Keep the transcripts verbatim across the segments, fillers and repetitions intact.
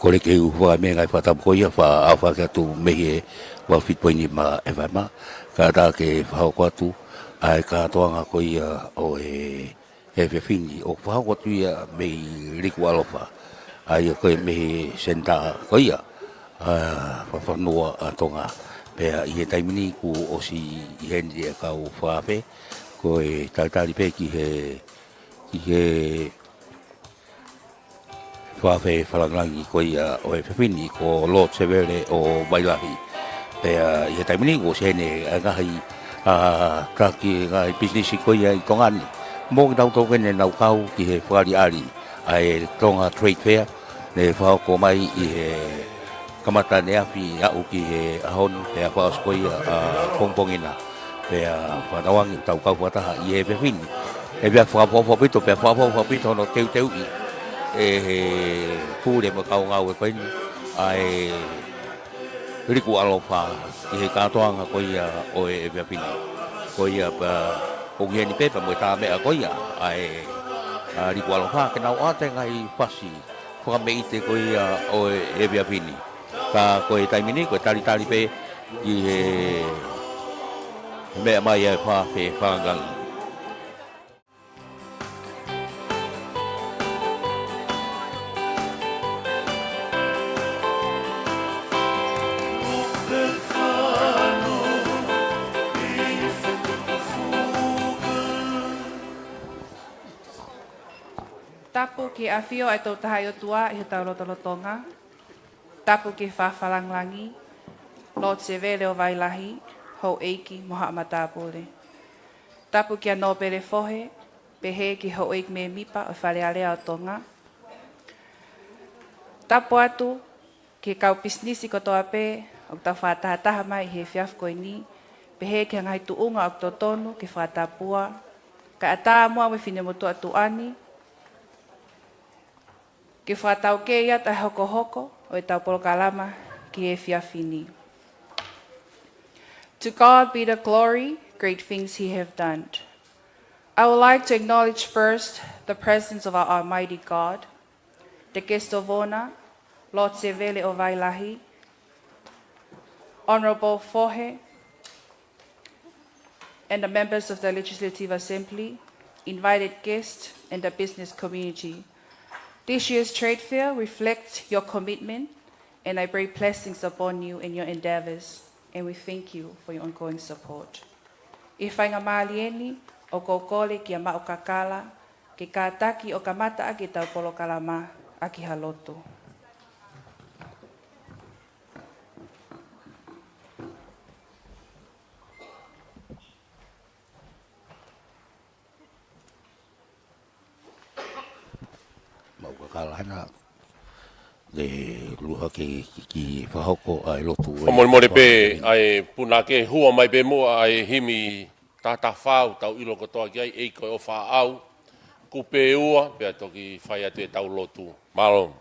Kole ke u fai mai e ngaahi fakatapu ko ia, fakaʻaufaki atu mei he valu fitu poini nima FM, kae ʻatā ke fakahoko atu ʻa e kātoanga ko ia ʻo e efiafi ni, ʻoku fakahoko atu ia mei Liku ʻAlofa, ʻa ia ko e mei he senitā ko ia ʻa e fakafonua ʻa Tonga. Pea ʻi he taimi ni kuo ʻosi ʻi heni e kau fakaafe, ko e talitali pē ki he, ki he fakaafe fakalāngilangi ko ia ʻo e efiafi ni ko Lord Sevele ʻo Vailahi. Pea ʻi he taimi ni kuo ʻosi ʻi heni ʻa e ngaahi, ʻa, taki ngaahi pisinisi ko ia ʻi Tonga ni. Mo kitautolu ko ē ne nau kau ki he fakaʻaliʻali ʻa e Tonga Trade Fair, ne fakahoko mai ʻi he kamata ʻaneafi aʻu ki he ʻaho ni, pea fakaʻosi ko ia ʻapongipongi na. Pea fakatauange ʻoku tau kau fakataha ʻi he efiafi ni. ʻE pea fakaʻofoʻofa ʻaupito, pea fakaʻofoʻofa ʻaupito hono teuteuʻi ʻe he pule mo e kau ngāue ko eni ʻa e Liku ʻAlofa ʻi he kātoanga ko ia ʻo e efiafi ni. Ko ia pea ʻoku ʻi heni pē pea mo e tā meʻa ko ia ʻa e, ʻa, Liku ʻAlofa ke nau ʻoatu e ngaahi fasi fakameʻite ko ia ʻo e efiafi ni. Ka ko e taimi ni, ko e talitali pē ki he meʻa mai ʻa e fakaafe fakalāngilangi. Tapu ki he ʻAfio ʻa e Tolu Tahaʻi ʻOtua ʻi hotau lotolotonga. Tapu ki he Fakafakalāngilangi, Lord Sevele ʻo Vailahi, Houʻeiki mo Haʻa Matāpule. Tapu kia Nōpele Fohe, pehē ki he Houʻeiki Mēmipa ʻo e Fale Alea ʻo Tonga. Tapu atu ki he kau pisinisi kotoa pē ʻoku tau fakatahataha mai ʻi he efiafi ko eni, pehē ki he ngaahi tuʻunga ʻoku totonu ke fakatapua, kae ʻatā muʻa mo e finemotuʻa tuʻa ni, ke fakataukei atu ʻa e hokohoko ʻo ʻetau polokalama ki he efiafi ni. To God be the glory, great things he have done. I would like to acknowledge first the presence of our Almighty God, the guest of honor, Lord Sevele ʻo Vailahi, Honorable Fohe, and the members of the Legislative Assembly, invited guests, and the business community. This year's trade fair reflects your commitment, and I pray blessings upon you and your endeavors, and we thank you for your ongoing support. ʻI he faingamālie ni, ʻoku ou kole kia Maʻu Kakala ke kātaki ʻo kamata ʻaki ʻetau polokalama ʻaki ha lotu. Maʻu Kakala, hana, te u lue hake ki, ki, ki he fakahoko ʻa e lotu ʻo e Fakamolemole pē, ʻa e punake, hua mai pē muʻa ʻa e himi taha taha fā ʻoku tau ʻilo kotoa ki ai, ʻEiki ko e ʻofa ʻaʻau, kupe ua, pea toki fai atu ʻetau lotu. Mālō.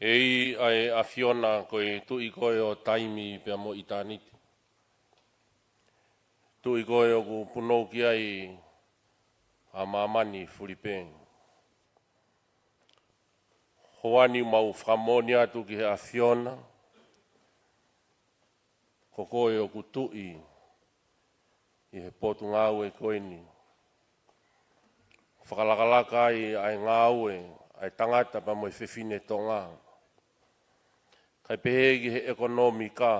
ʻEiki ʻa e ʻAfiona, ko e Tuʻi koe ʻo taimi pea mo ʻitāniti. Tuʻi koe ʻoku punou ki ai ʻa māmani fulipē. Hoani mau fakamoʻoni atu ki he ʻAfiona, ko koe ʻoku tuʻi ʻi he potungāue ko eni. Fakalakalaka ai ʻa e ngāue ʻa e tangata pea mo e fefine Tonga, kae pehē ki he ʻekonōmika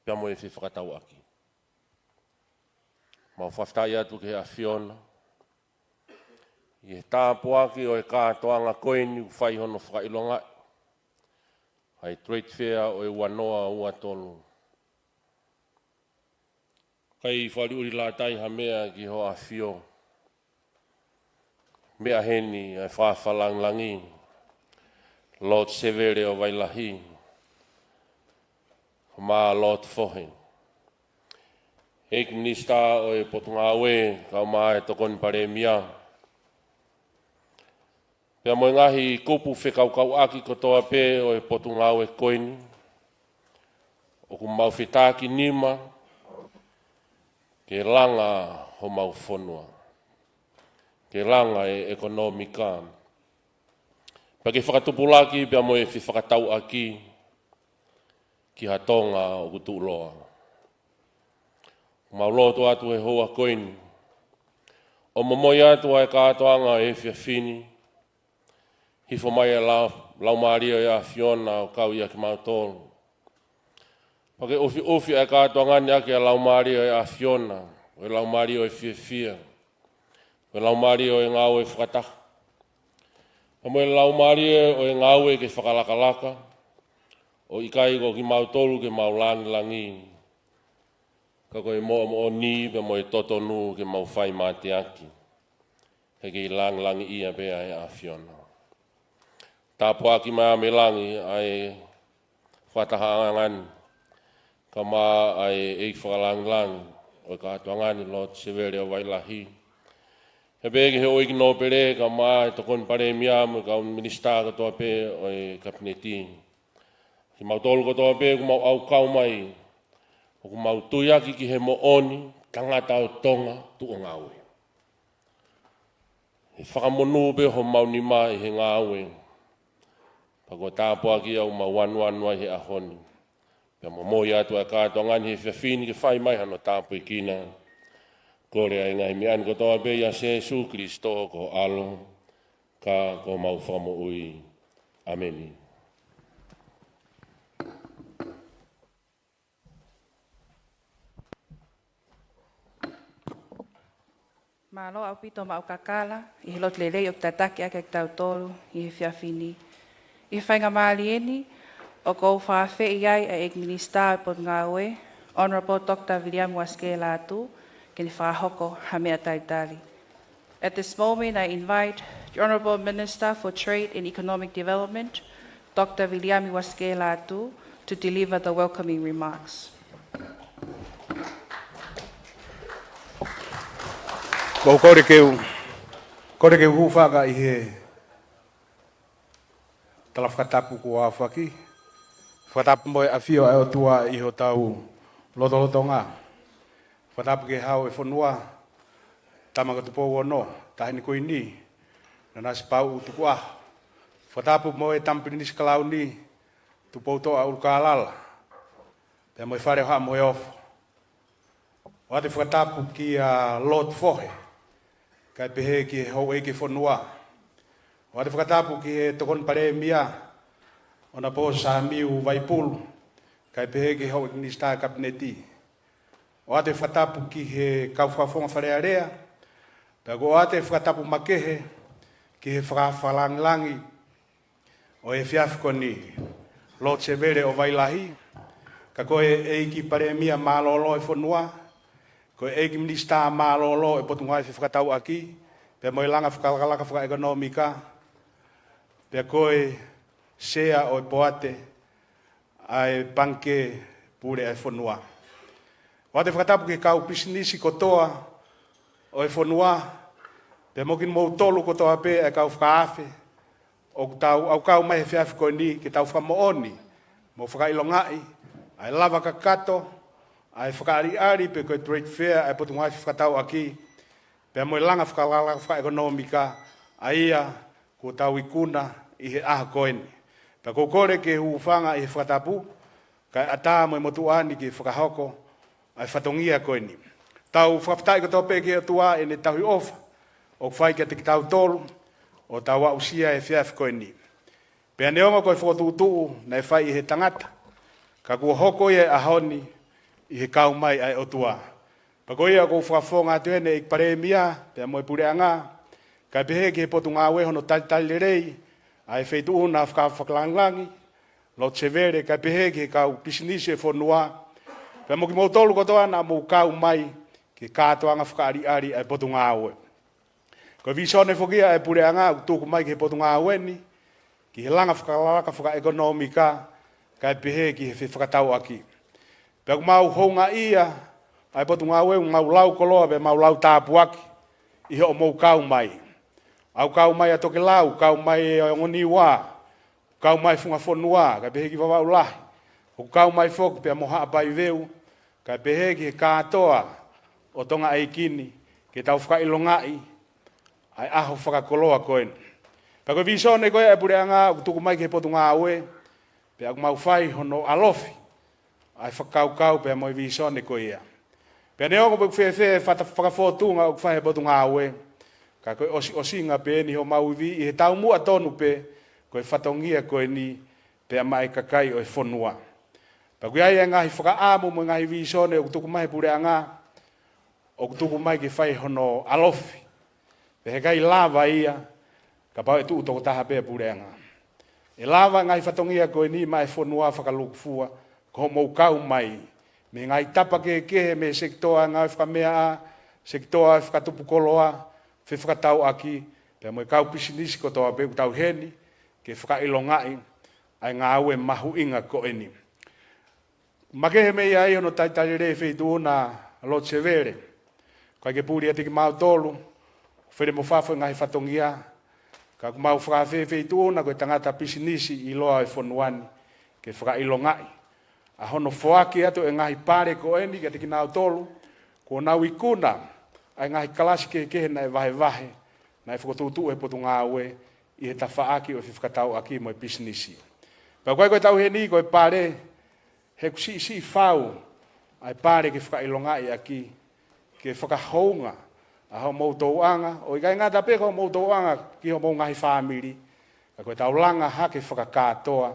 pea mo e fefakatauʻaki. Mau fakafetaʻi atu ki he ʻAfiona ʻi he tāpuaki ʻo e kātoanga ko eni ʻoku fai hono fakaʻilongaʻi ʻa e Trade Fair ʻo e ua noa ua tolu. Kae fakaʻuliʻuli lātai ha meʻa ki hoʻo ʻAfio. Meʻa heni ʻa e fakafakalāngilangi, Lord Sevele ʻo Vailahi, mo Lord Fohe, ʻEiki Minisitā ʻo e Potungāue, kae ʻumaʻā e Tokoni Palēmia, pea mo e ngaahi kupu fekaukauʻaki kotoa pē ʻo e potungāue ko eni, ʻoku mau fetakinima ke langa homau fonua, ke langa e ʻekonōmika, pea ke fakatupulaki pea mo e fefakatauʻaki ki ha Tonga ʻoku tuʻuloa. Mau lotu atu he houa ko eni ʻo momoi atu ʻa e kātoanga ʻo e efiafi ni, hifo mai ʻa e lau-, Laumālie ʻo e ʻAfiona ʻo kau ʻiate kimautolu. Pea ke ʻufiʻufi ʻa e kātoanga ni ʻaki ʻa e Laumālie ʻo e ʻAfiona, ʻo e laumālie ʻo e fiefia, ʻo e laumālie ʻo e ngāue fakataha, pea mo e laumālie ʻo e ngāue ke fakalakalaka, ʻo ʻikai ko kimautolu ke mau langilangi, ka ko e moʻomoʻoni pea mo e totonu ke mau fai mateaki. He kei langilangiʻia pē ʻa e ʻAfiona. Tāpuaki mai ʻa e langi ʻa e fakatahaʻanga ni, kae ʻumaʻā e ʻEiki Fakalangilangi ʻo e kātoanga ni, Lord Sevele ʻo Vailahi. He pehē ki he houʻeiki nōpele, kae ʻumaʻā e Tokoni Palēmia mo e kau minisitā kotoa pē ʻo e Kapineti. Kimautolu kotoa pē ʻoku mau ʻaukau mai, ʻoku mau tuiaki ki he moʻoni, tangata ʻo Tonga tuʻu ʻo ngāue. He fakamonū pē homau nima ʻi he ngāue. Pea ko e tāpuaki ia ʻoku mau anuanu ai he ʻaho ni. Pea momoi atu ʻa e kātoanga ni he efiafi ni ke fai mai hano tāpuekina. Kole ʻa e ngaahi meʻa ni kotoa pē ʻia Sīsū Kalaisi ko ho ʻAlo, ka ko homau Fakamoʻui. ʻĀmeni. Mālō ʻaupito maʻu kakala ʻi he lotu lelei ʻoku tataki ʻaki kitautolu ʻi he efiafi ni. ʻI he faingamālie ni, ʻoku ou fakaafeʻi ai ʻa e ʻEiki Minisitā ʻo e Potungāue, Honourable Doctor Viliami Uasike Lātū, ke ne fakahoko ha meʻa talitali. At this moment, I invite the Honourable Minister for Trade and Economic Development, Doctor Viliami Uasike Lātū, to deliver the welcoming remarks. Mau kole ke u, kole ke u hūfanga ʻi he tala fakatapu kuo aofaki. Fakatapu mo e ʻafio ʻa e ʻOtua ʻi hotau lotolotonga. Fakatapu ki he Hau ʻo e fonua, Tama ko Tupou Ono, Taʻahine Kuini Nanasipauʻu Tukuʻaho. Fakatapu mo e Tama Pilinisi Kalauni, Tupoutoʻa ʻUlukālala, pea mo e Fale ʻo Haʻa Moheofo. ʻOatu e fakatapu kia Lord Fohe, kae pehē ki he houʻeiki fonua. ʻOatu e fakatapu ki he Tokoni Palēmia, Honourable Samiu Vaipulu, kae pehē ki he houʻeiki minisitā Kapineti. ʻOatu e fakatapu ki he kau fakafofonga Fale Alea, pea ʻoku ʻoatu e fakatapu makehe ki he fakafakalāngilangi ʻo e efiafi ko eni, Lord Sevele ʻo Vailahi, ka ko e ʻEiki Palēmia mālōlō ʻo e fonua, ko e ʻEiki Minisitā mālōlō ʻo e Potungāue Fefakatauʻaki, pea mo e langa fakalakalaka fakaʻekonōmika, pea ko e Sea ʻo e Poate ʻa e Pangikē Pule ʻa e fonua. ʻOatu e fakatapu ki he kau pisinisi kotoa ʻo e fonua, pea mo kimoutolu kotoa pē ʻa e kau fakaafe ʻoku tau ʻaukau mai he efiafi ko eni ke tau fakamoʻoni mo fakaʻilongaʻi ʻa e lava kakato ʻa e fakaʻaliʻali pe ko e trade fair ʻa e Potungāue Fefakatauʻaki pea mo e langa fakalakalaka fakaʻekonōmika ʻa ia kuo tau ikuna ʻi he ʻaho ko eni. Pea ʻoku ou kole ke hūfanga ʻi he fakatapu kae ʻatā mo e motuʻa ni ke fakahoko ʻa e fatongia ko eni. Tau fakafetaʻi kotoa pē ki he ʻOtua ʻene tauhi ʻofa ʻoku fai kiate kitautolu ʻo tau aʻusia e efiafi ko eni. Pea neongo ko e fokotuʻutuʻu naʻe fai ʻe he tangata, ka kuo hoko ia he ʻaho ni ʻi he kau mai ʻa e ʻOtua. Pea ko ia ʻoku ou fakafofonga atu eni ʻEiki Palēmia pea mo e Puleʻanga, kae pehē ki he Potungāue hono talitali lelei ʻa e Feituʻu na Fakafakalāngilangi, Lord Sevele, kae pehē ki he kau pisinisi e fonua, pea mo kimoutolu kotoa naʻa mou kau mai ki he kātoanga fakaʻaliʻali ʻa e Potungāue. Ko e vīsone foki ia ʻa e Puleʻanga ʻoku tuku mai ki he Potungāue ni, ki he langa fakalakalaka fakaʻekonōmika, kae pehē ki he fefakatauʻaki. Pea ʻoku mau houngaʻia ʻa e Potungāue, ʻoku mau lau koloa pea mau lau tāpuaki ʻi hoʻomou kau mai. ʻOku kau mai ʻa Tokelau, kau mai ʻa Ongo Niua, kau mai Funga Fonua, kae pehē ki Vavaʻu Lahi. ʻOku kau mai foki pea mo Haʻa Paiveu, kae pehē ki he kātoa ʻo Tonga ʻeiki ni, ke tau fakaʻilongaʻi ʻa e ʻaho fakakoloa ko eni. Pea ko e vīsone ko ia ʻa e Puleʻanga ʻoku tuku mai ki he Potungāue, pea ʻoku mau fai hono ʻalofi ʻa e fakakaukau pea mo e vīsone ko ia. Pea neongo pe ʻoku fēfē e fata-, fakafōtunga ʻoku fai he Potungāue, ka ko e ʻosiʻosinga pē eni homau ivi ʻi he taumuʻa tonu pē ko e fatongia ko eni pea maʻa e kakai ʻo e fonua. Pea ʻoku ʻi ai e ngaahi fakaʻamu mo e ngaahi vīsone ʻoku tuku mai he Puleʻanga, ʻoku tuku mai ke fai hono ʻalofi. Pea heʻikai lava ia kapau ʻe tuʻu tokotaha pē Puleʻanga. ʻE lava e ngaahi fatongia ko eni maʻa e fonua fakalūkufua, ko hoʻomou kau mai mei he ngaahi tapa kehekehe, mei he sekitoa ngāue fakameaʻa, sekitoa fakatupu koloa, fefakatauʻaki, pea mo e kau pisinisi kotoa pē ʻoku tau ʻi heni ke fakaʻilongaʻi ʻa e ngāue mahuʻinga ko eni. Makehe mei ai hono talitali lelei e Feituʻu na, Lord Sevele. ʻIkai ke puli ʻiate kimautolu, fele mo fafo e ngaahi fatongia, ka ʻoku mau fakaafeʻi e Feituʻu na ko e tangata pisinisi ʻiloa ʻo e fonua ni, ke fakaʻilongaʻi ʻa hono foaki atu e ngaahi pale ko eni kiate kinautolu kuo nau ikuna ʻa e ngaahi kalasi kehekehe naʻe vahevahe, naʻe fokotuʻutuʻu he Potungāue ʻi he tafaʻaki ʻo e fefakatauʻaki mo e pisinisi. Pea ʻoku ʻikai ko e tau ʻi heni ko e pale, he ʻoku siʻisiʻi fau ʻa e pale ke fakaʻilongaʻi ʻaki, ke fakahounga ʻa hoʻomou tōʻonga, ʻo ʻikai ngata pē ko hoʻomou tōʻonga ki hoʻomou ngaahi fāmili, ka ko e tau langa hake fakakātoa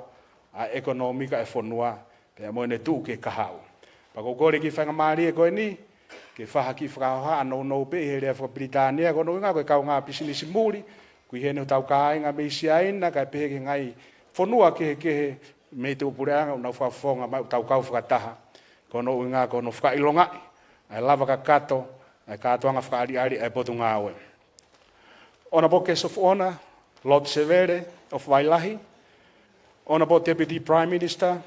ʻa e ʻekonōmika ʻa e fonua, pea mo ʻene tuʻu ki he kahaʻu. Pea ʻoku ou kole ki he faingamālie ko eni, ke fai ha kiʻi fakahohaʻa nounou pē ʻi he lea fakapilitānia, ko hono ʻuhinga ko e kaungā pisinisi muli, ʻoku ʻi heni hotau kāinga mei Siaina, kae pehē ki he ngaahi fonua kehekehe mei he Tuʻi Puleʻanga, ʻoku nau fakafofonga mai ʻoku tau kau fakataha. Ko hono ʻuhinga ko hono fakaʻilongaʻi ʻa e lava kakato ʻa e kātoanga fakaʻaliʻali ʻa e Potungāue. Honourable Guest of Honour, Lord Sevele of Vailahi, Honourable Deputy Prime Minister,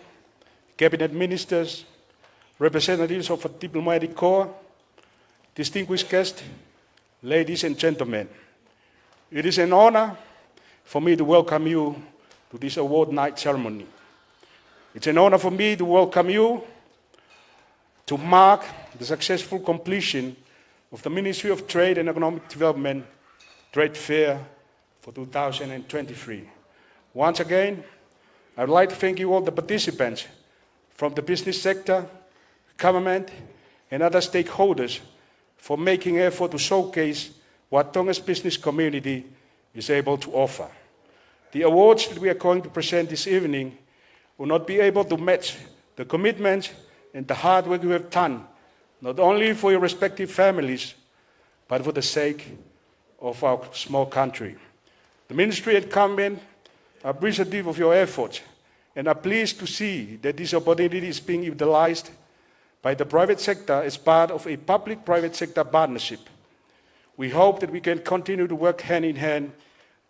Cabinet Ministers, representatives of the Diplomatic Corps, distinguished guests, ladies and gentlemen, it is an honor for me to welcome you to this award night ceremony. It's an honor for me to welcome you to mark the successful completion of the Ministry of Trade and Economic Development Trade Fair for two thousand and twenty-three. Once again, I would like to thank you all, the participants from the business sector, government, and other stakeholders for making effort to showcase what Tonga's business community is able to offer. The awards that we are going to present this evening will not be able to match the commitment and the hard work you have done, not only for your respective families, but for the sake of our small country. The ministry and government are appreciative of your efforts and are pleased to see that this opportunity is being utilized by the private sector as part of a public-private sector partnership. We hope that we can continue to work hand in hand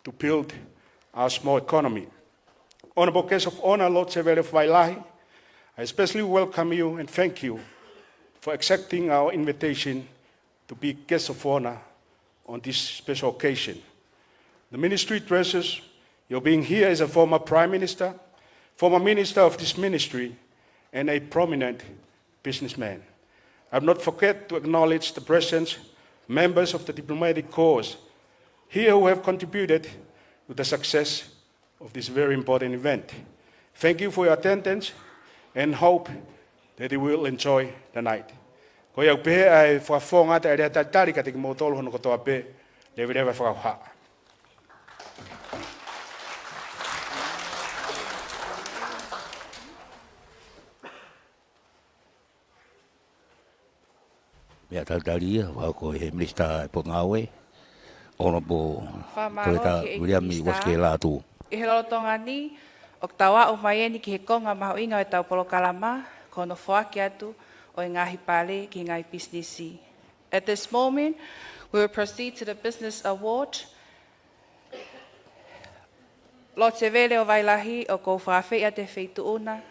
to build our small economy. Honourable Guest of Honour, Lord Sevele of Vailahi, I especially welcome you and thank you for accepting our invitation to be Guest of Honour on this special occasion. The ministry treasures Your being here as a former Prime Minister, former Minister of this ministry, and a prominent businessman. I will not forget to acknowledge the present members of the diplomatic corps here who have contributed to the success of this very important event. Thank you for your attendance and hope that you will enjoy the night. Ko ia ʻoku pehē ʻa e fakafofonga ʻa e lea talitali kiate kimoutolu hono kotoa pē, leveleva e fakahā. Meʻa talitali ia, fakahoko ʻe he Minisitā ʻo e Potungāue, Honourable Fakamālō Toketā ki he ʻEiki Viliami Minisitā. Uasike Lātū. ʻI he lolotonga ni, ʻoku tau aʻu mai eni ki he konga mahuʻinga ʻo ʻetau polokalama, ko hono foaki atu ʻo e ngaahi pale ki he ngaahi pisinisi. At this moment, we will proceed to the Business Award. Lotevele ʻo Vailahi, ʻoku ou fakaafeʻi atu e feituʻu na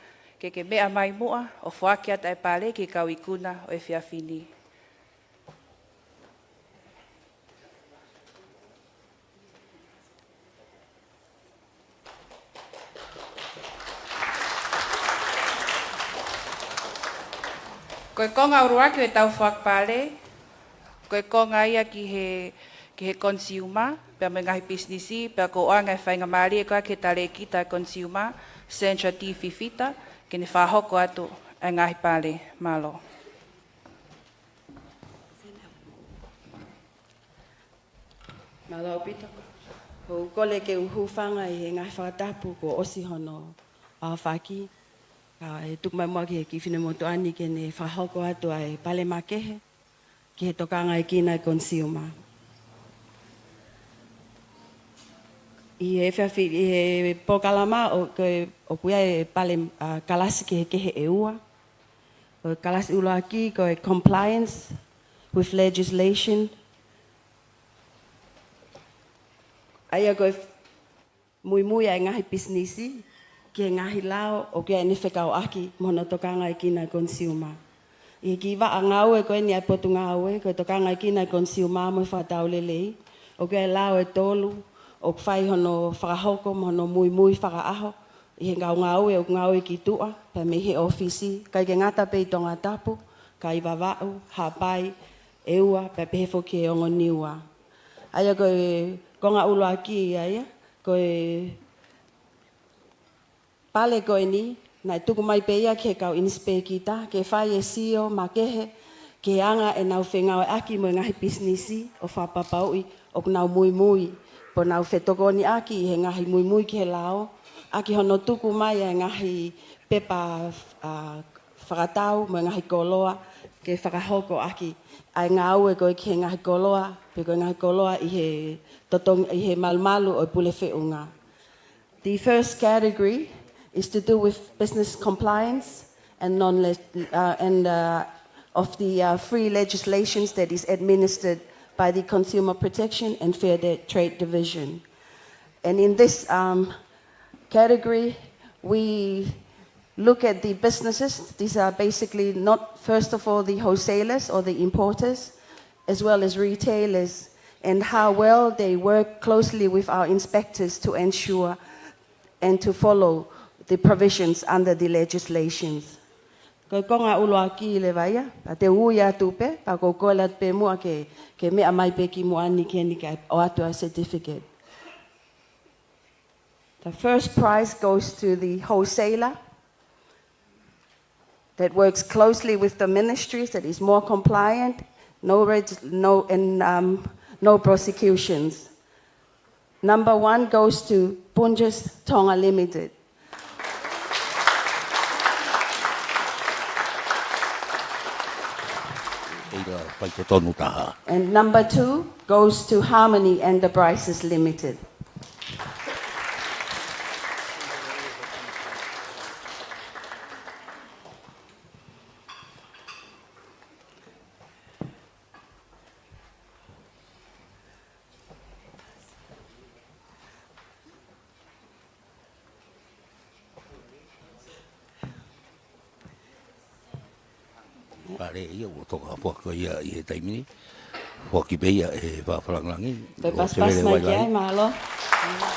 ke ke meʻa mai muʻa ʻo foaki atu ʻa e pale ki he kau ikuna ʻo e efiafi ni. Ko e konga ʻuluaki ʻo ʻetau foaki pale, ko e konga ia ki he, ki he consumer, pea mo e ngaahi pisinisi, pea ko e ʻoange e faingamālie ko ia ki he talēkita consumer, Sandra D Fifita, ke ne fakahoko atu ʻa e ngaahi pale. Mālō. Mālō ʻaupito. ʻOku ou kole ke u hūfanga ʻi he ngaahi fakatapu kuo ʻosi hono aofaki. Kae tuku mai muʻa ki he kiʻi finemotuʻa ni ke ne fakahoko atu ʻa e pale makehe ki he tokangaekina ʻo e consumer. ʻI he efiafi, ʻi he polokalama ʻoku, ʻoku ʻi ai e pale, ʻa, kalasi kehekehe ʻe ua. Ko e kalasi ʻuluaki ko e compliance with legislation. ʻA ia ko e muimui ʻa e ngaahi pisinisi ki he ngaahi lao ʻoku ʻi ai ʻene fekauʻaki mo hono tokangaekina ʻo e consumer. ʻI he kiʻi vaʻa ngāue ko eni ʻa e Potungāue, ko e tokangaekina ʻo e consumer mo e fakataulelei, ʻoku ʻi ai e lao ʻe tolu ʻoku fai hono fakahoko mo hono muimui fakaʻaho ʻi he kau ngāue ʻoku ngāue ki tuʻa, pea mei he ʻōfisi, ʻikai ke ngata pē ʻi Tongatapu, ka ʻi Vavaʻu, Haʻapai, ʻEua, pea pehē foki ki he ongo Niua. ʻA ia ko e konga ʻuluaki ia, ia, ko e pale ko eni, naʻe tuku mai pē ia ki he kau ʻinisipēkita, ke fai e sio makehe ki he anga ʻenau fengāueʻaki mo e ngaahi pisinisi ʻo fakapapauʻi ʻoku nau muimui, pe ʻoku nau fetokoniʻaki ʻi he ngaahi muimui ki he lao, ʻaki hono tuku mai ʻa e ngaahi pepa, ʻa, fakatau mo e ngaahi koloa ke fakahoko ʻaki ʻa e ngāue ko ē ki he ngaahi koloa, pe ko e ngaahi koloa ʻi he totong-, ʻi he malumalu ʻo e pule feʻunga. The first category is to do with business compliance and non-, uh, and, uh, of the, uh, three legislations that is administered by the Consumer Protection and Fair De-, Trade Division. And in this, um, category, we look at the businesses. These are basically not, first of all, the wholesalers or the importers, as well as retailers, and how well they work closely with our inspectors to ensure and to follow the provisions under the legislations. Ko e konga ʻuluaki leva ia, pea te u ui atu pē, pea ʻoku ou kole atu pē muʻa ke, ke meʻa mai pē ki muʻa ni ke ni ke ʻoatu ʻa e certificate. The first prize goes to the wholesaler that works closely with the ministries, that is more compliant, no reg-, no, and, um, no prosecutions. Number one goes to Punjas Tonga Limited. ʻEita, faitotonu taha. And number two goes to Harmony Enterprises Limited. Pale ia ʻoku toka foki ia ʻi he taimi ni. Foaki pē ia ʻe Faʻa Falangilangi, ʻo Tevele Vailai. Mālō.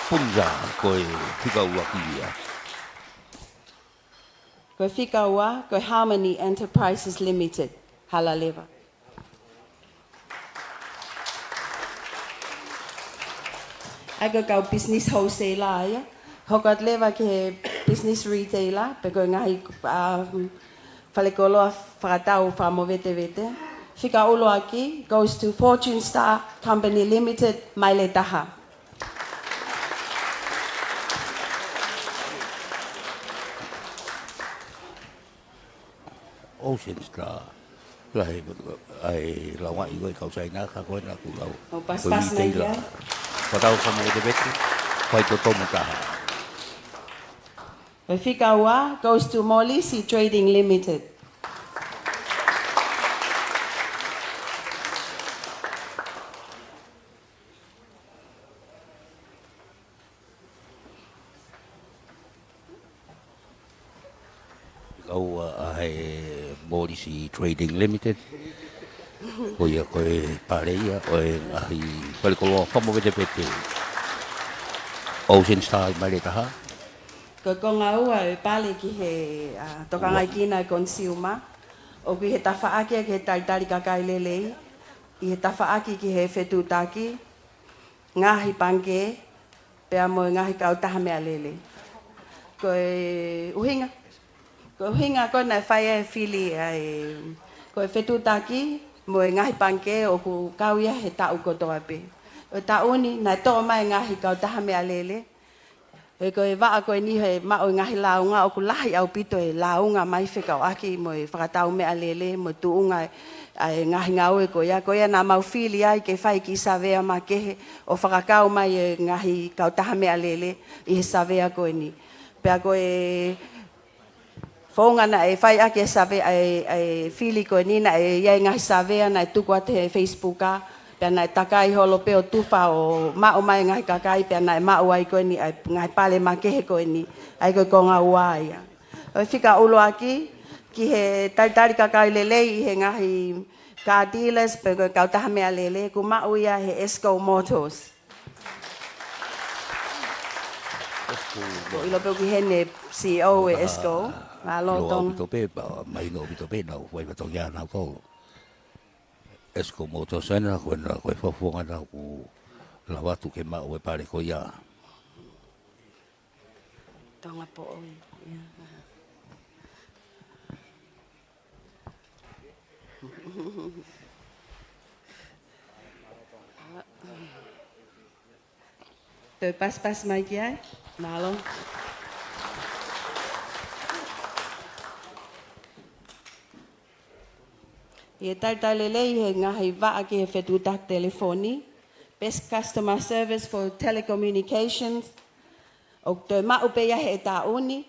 Punza, ko e fika ua ki ia. Ko e fika ua, ko e Harmony Enterprises Limited, Halaleva. ʻA ia ko e kau business wholesaler ia. Hoko atu leva ki he business retailer, pe ko e ngaahi, um, falekoloa fakatau fakamovetevete. Fika ʻuluaki goes to Fortune Star Company Limited, Maile Taha. Ocean Star. Lahi, ʻa e lau ʻa e kau Saina ka ko ena kuo lau. ʻO paspas mai ia. Fakatau fakamovetevete, faitotomu taha. Ko e fika ua goes to Molisi Trading Limited. Kau ʻa e Molisi Trading Limited. Ko ia ko e pale ia ʻo e ngaahi falekoloa fakamovetevete. Ocean Star Maile Taha. Ko e konga ua e pale ki he, ʻa, tokangaʻi kina e consumer. ʻOku ʻi he tafaʻaki ki he talitali kakai lelei. ʻI he tafaʻaki ki he fetuʻutaki, ngaahi pangikē, pea mo e ngaahi kautaha meʻalele. Ko e ʻuhinga, ko e ʻuhinga ko ē naʻe fai ai e fili ʻa e, ko e fetuʻutaki mo e ngaahi pangikē ʻoku kau ia he taʻu kotoa pē. ʻO e taʻu ni, naʻe toʻo mai e ngaahi kautaha meʻalele, he ko e vaʻa ko eni he maʻu e ngaahi lāunga ʻoku lahi ʻaupito e lāunga mai fekauʻaki mo e fakatau meʻalele mo e tuʻunga ʻa e ngaahi ngāue ko ia. Ko ia naʻa mau fili ai ke fai e kiʻi savea makehe ʻo fakakau mai e ngaahi kautaha meʻalele ʻi he savea ko eni. Pea ko e founga naʻe fai ʻaki e savea, ʻa e, ʻa e fili ko eni naʻe ʻi ai e ngaahi savea naʻe tuku atu he Facebook, pea naʻe takai holo pē ʻo tufa ʻo maʻu mai e ngaahi kakai, pea naʻe maʻu ai ko eni ʻa e ngaahi pale makehe ko eni, ʻa ia ko e konga ua ia. ʻO e fika ʻuluaki, ki he talitali kakai lelei ʻi he ngaahi car dealers, pe ko e kautaha meʻalele, kuo maʻu ia he Esco Motors. Esco Motors. ʻIlo pē ʻoku ʻi heni e C E O e Esco. Mālō Tonga. ʻIlo ʻaupito pē, pea mahino ʻaupito pē naʻa ku fai fatongia naʻa ku tolo. Esco Motors ena, ko ena, ko e fakafofonga naʻa ku lava atu ke maʻu e pale ko ia. Tonga poʻo ia. Toe paspas mai ki ai. Mālō. ʻI he talitali lelei he ngaahi vaʻa ki he fetuʻutaki telefoni. Best Customer Service for Telecommunications. ʻOku toe maʻu pē ia he taʻu ni.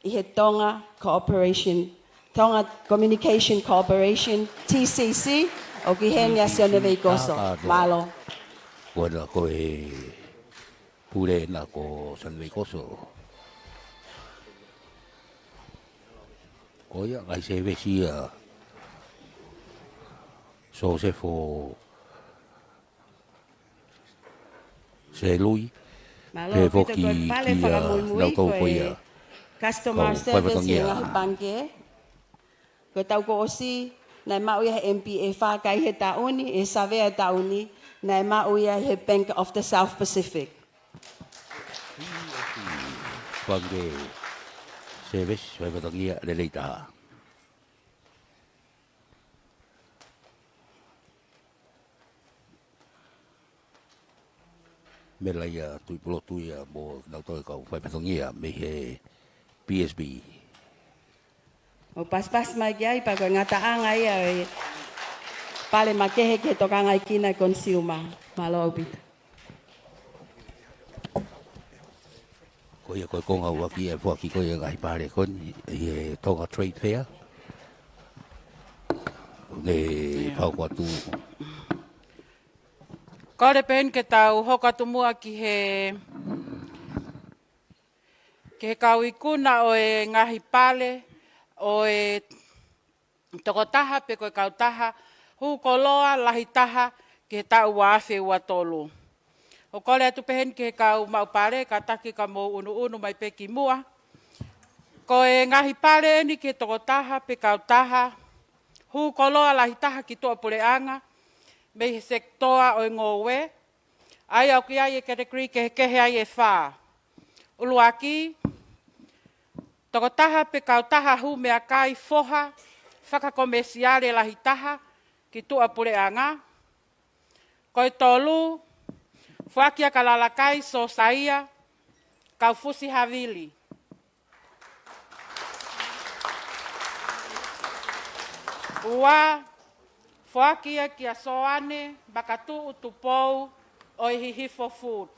ʻI he Tonga Cooperation, Tonga Communication Corporation, T C C, ʻoku ʻi heni ʻa Sione Veikoso. Mālō. Ko ena ko e pule ena ko Sione Veikoso. Ko ia ngaahi sēvesi ia Sosefo Selui. Mālō ʻaupito. Ko e pale fakamuimui ko e customer service ʻi he ngaahi pangikē. Ko e taʻu kuo ʻosi, naʻe maʻu ia he M P F, ka ʻi he taʻu ni, ʻi he savea e taʻu ni, naʻe maʻu ia he Bank of the South Pacific. Pangikē service, fai fatongia lelei taha. Meʻa ia Tuʻipulotu ia mo nautolu e kau fai fatongia mei he P S B. ʻO paspas mai ki ai pea ko e ngataʻanga ia e pale makehe ki he tokangaʻi kina e consumer. Mālō ʻaupito. Ko ia ko e konga ua ki he foaki ko ia ngaahi pale ko eni ʻi he Tonga Trade Fair. Ne pau ko atu. Kole pē eni ke tau hoko atu muʻa ki he, ki he kau ikuna ʻo e ngaahi pale ʻo e tokotaha pe ko e kautaha hū koloa lahi taha ki he taʻu ua afe ua tolu. ʻOku kole atu pē heni ki he kau maʻu pale, kātaki ka mou ʻunuʻunu mai pē ki muʻa. Ko e ngaahi pale eni ki he tokotaha pe kautaha hū koloa lahi taha ki tuʻapuleʻanga mei he sekitoa ʻo e ngoue. ʻA ia ʻoku ʻi ai e category kehekehe ai ʻe fā. ʻUluaki, tokotaha pe kautaha hū meʻakai foha fakakomesiale lahi taha ki tuʻapuleʻanga. Ko e tolu, foaki ia kia Lalakai Sosaia Kaufusi Havili. Ua, foaki ia kia Soane Makatuʻu Tupou ʻo e Hihifo Food.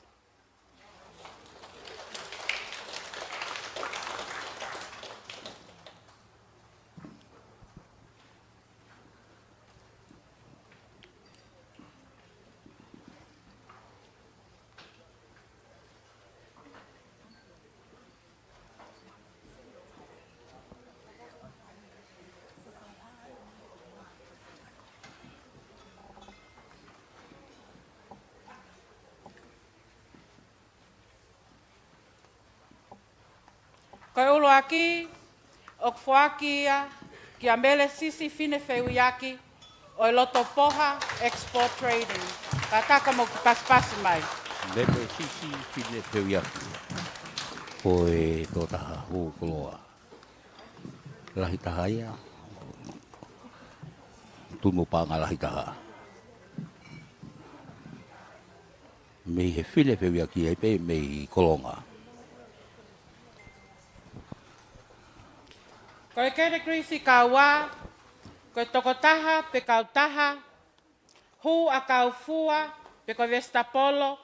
Ko e ʻuluaki, ʻoku foaki ia kia Melesisi Finefeuiaki ʻo e Lotopoha Export Trading. Kātaki ka mou kiʻi pasipasi mai. Melesisi Finefeuiaki, ko e tokotaha hū koloa lahi taha ia, tunu paʻanga lahi taha. Mei he Finefeuiaki ai pē mei Kolonga. Ko e category fika ua, ko e tokotaha pe kautaha hū ʻakau fua pe ko e vesitapolo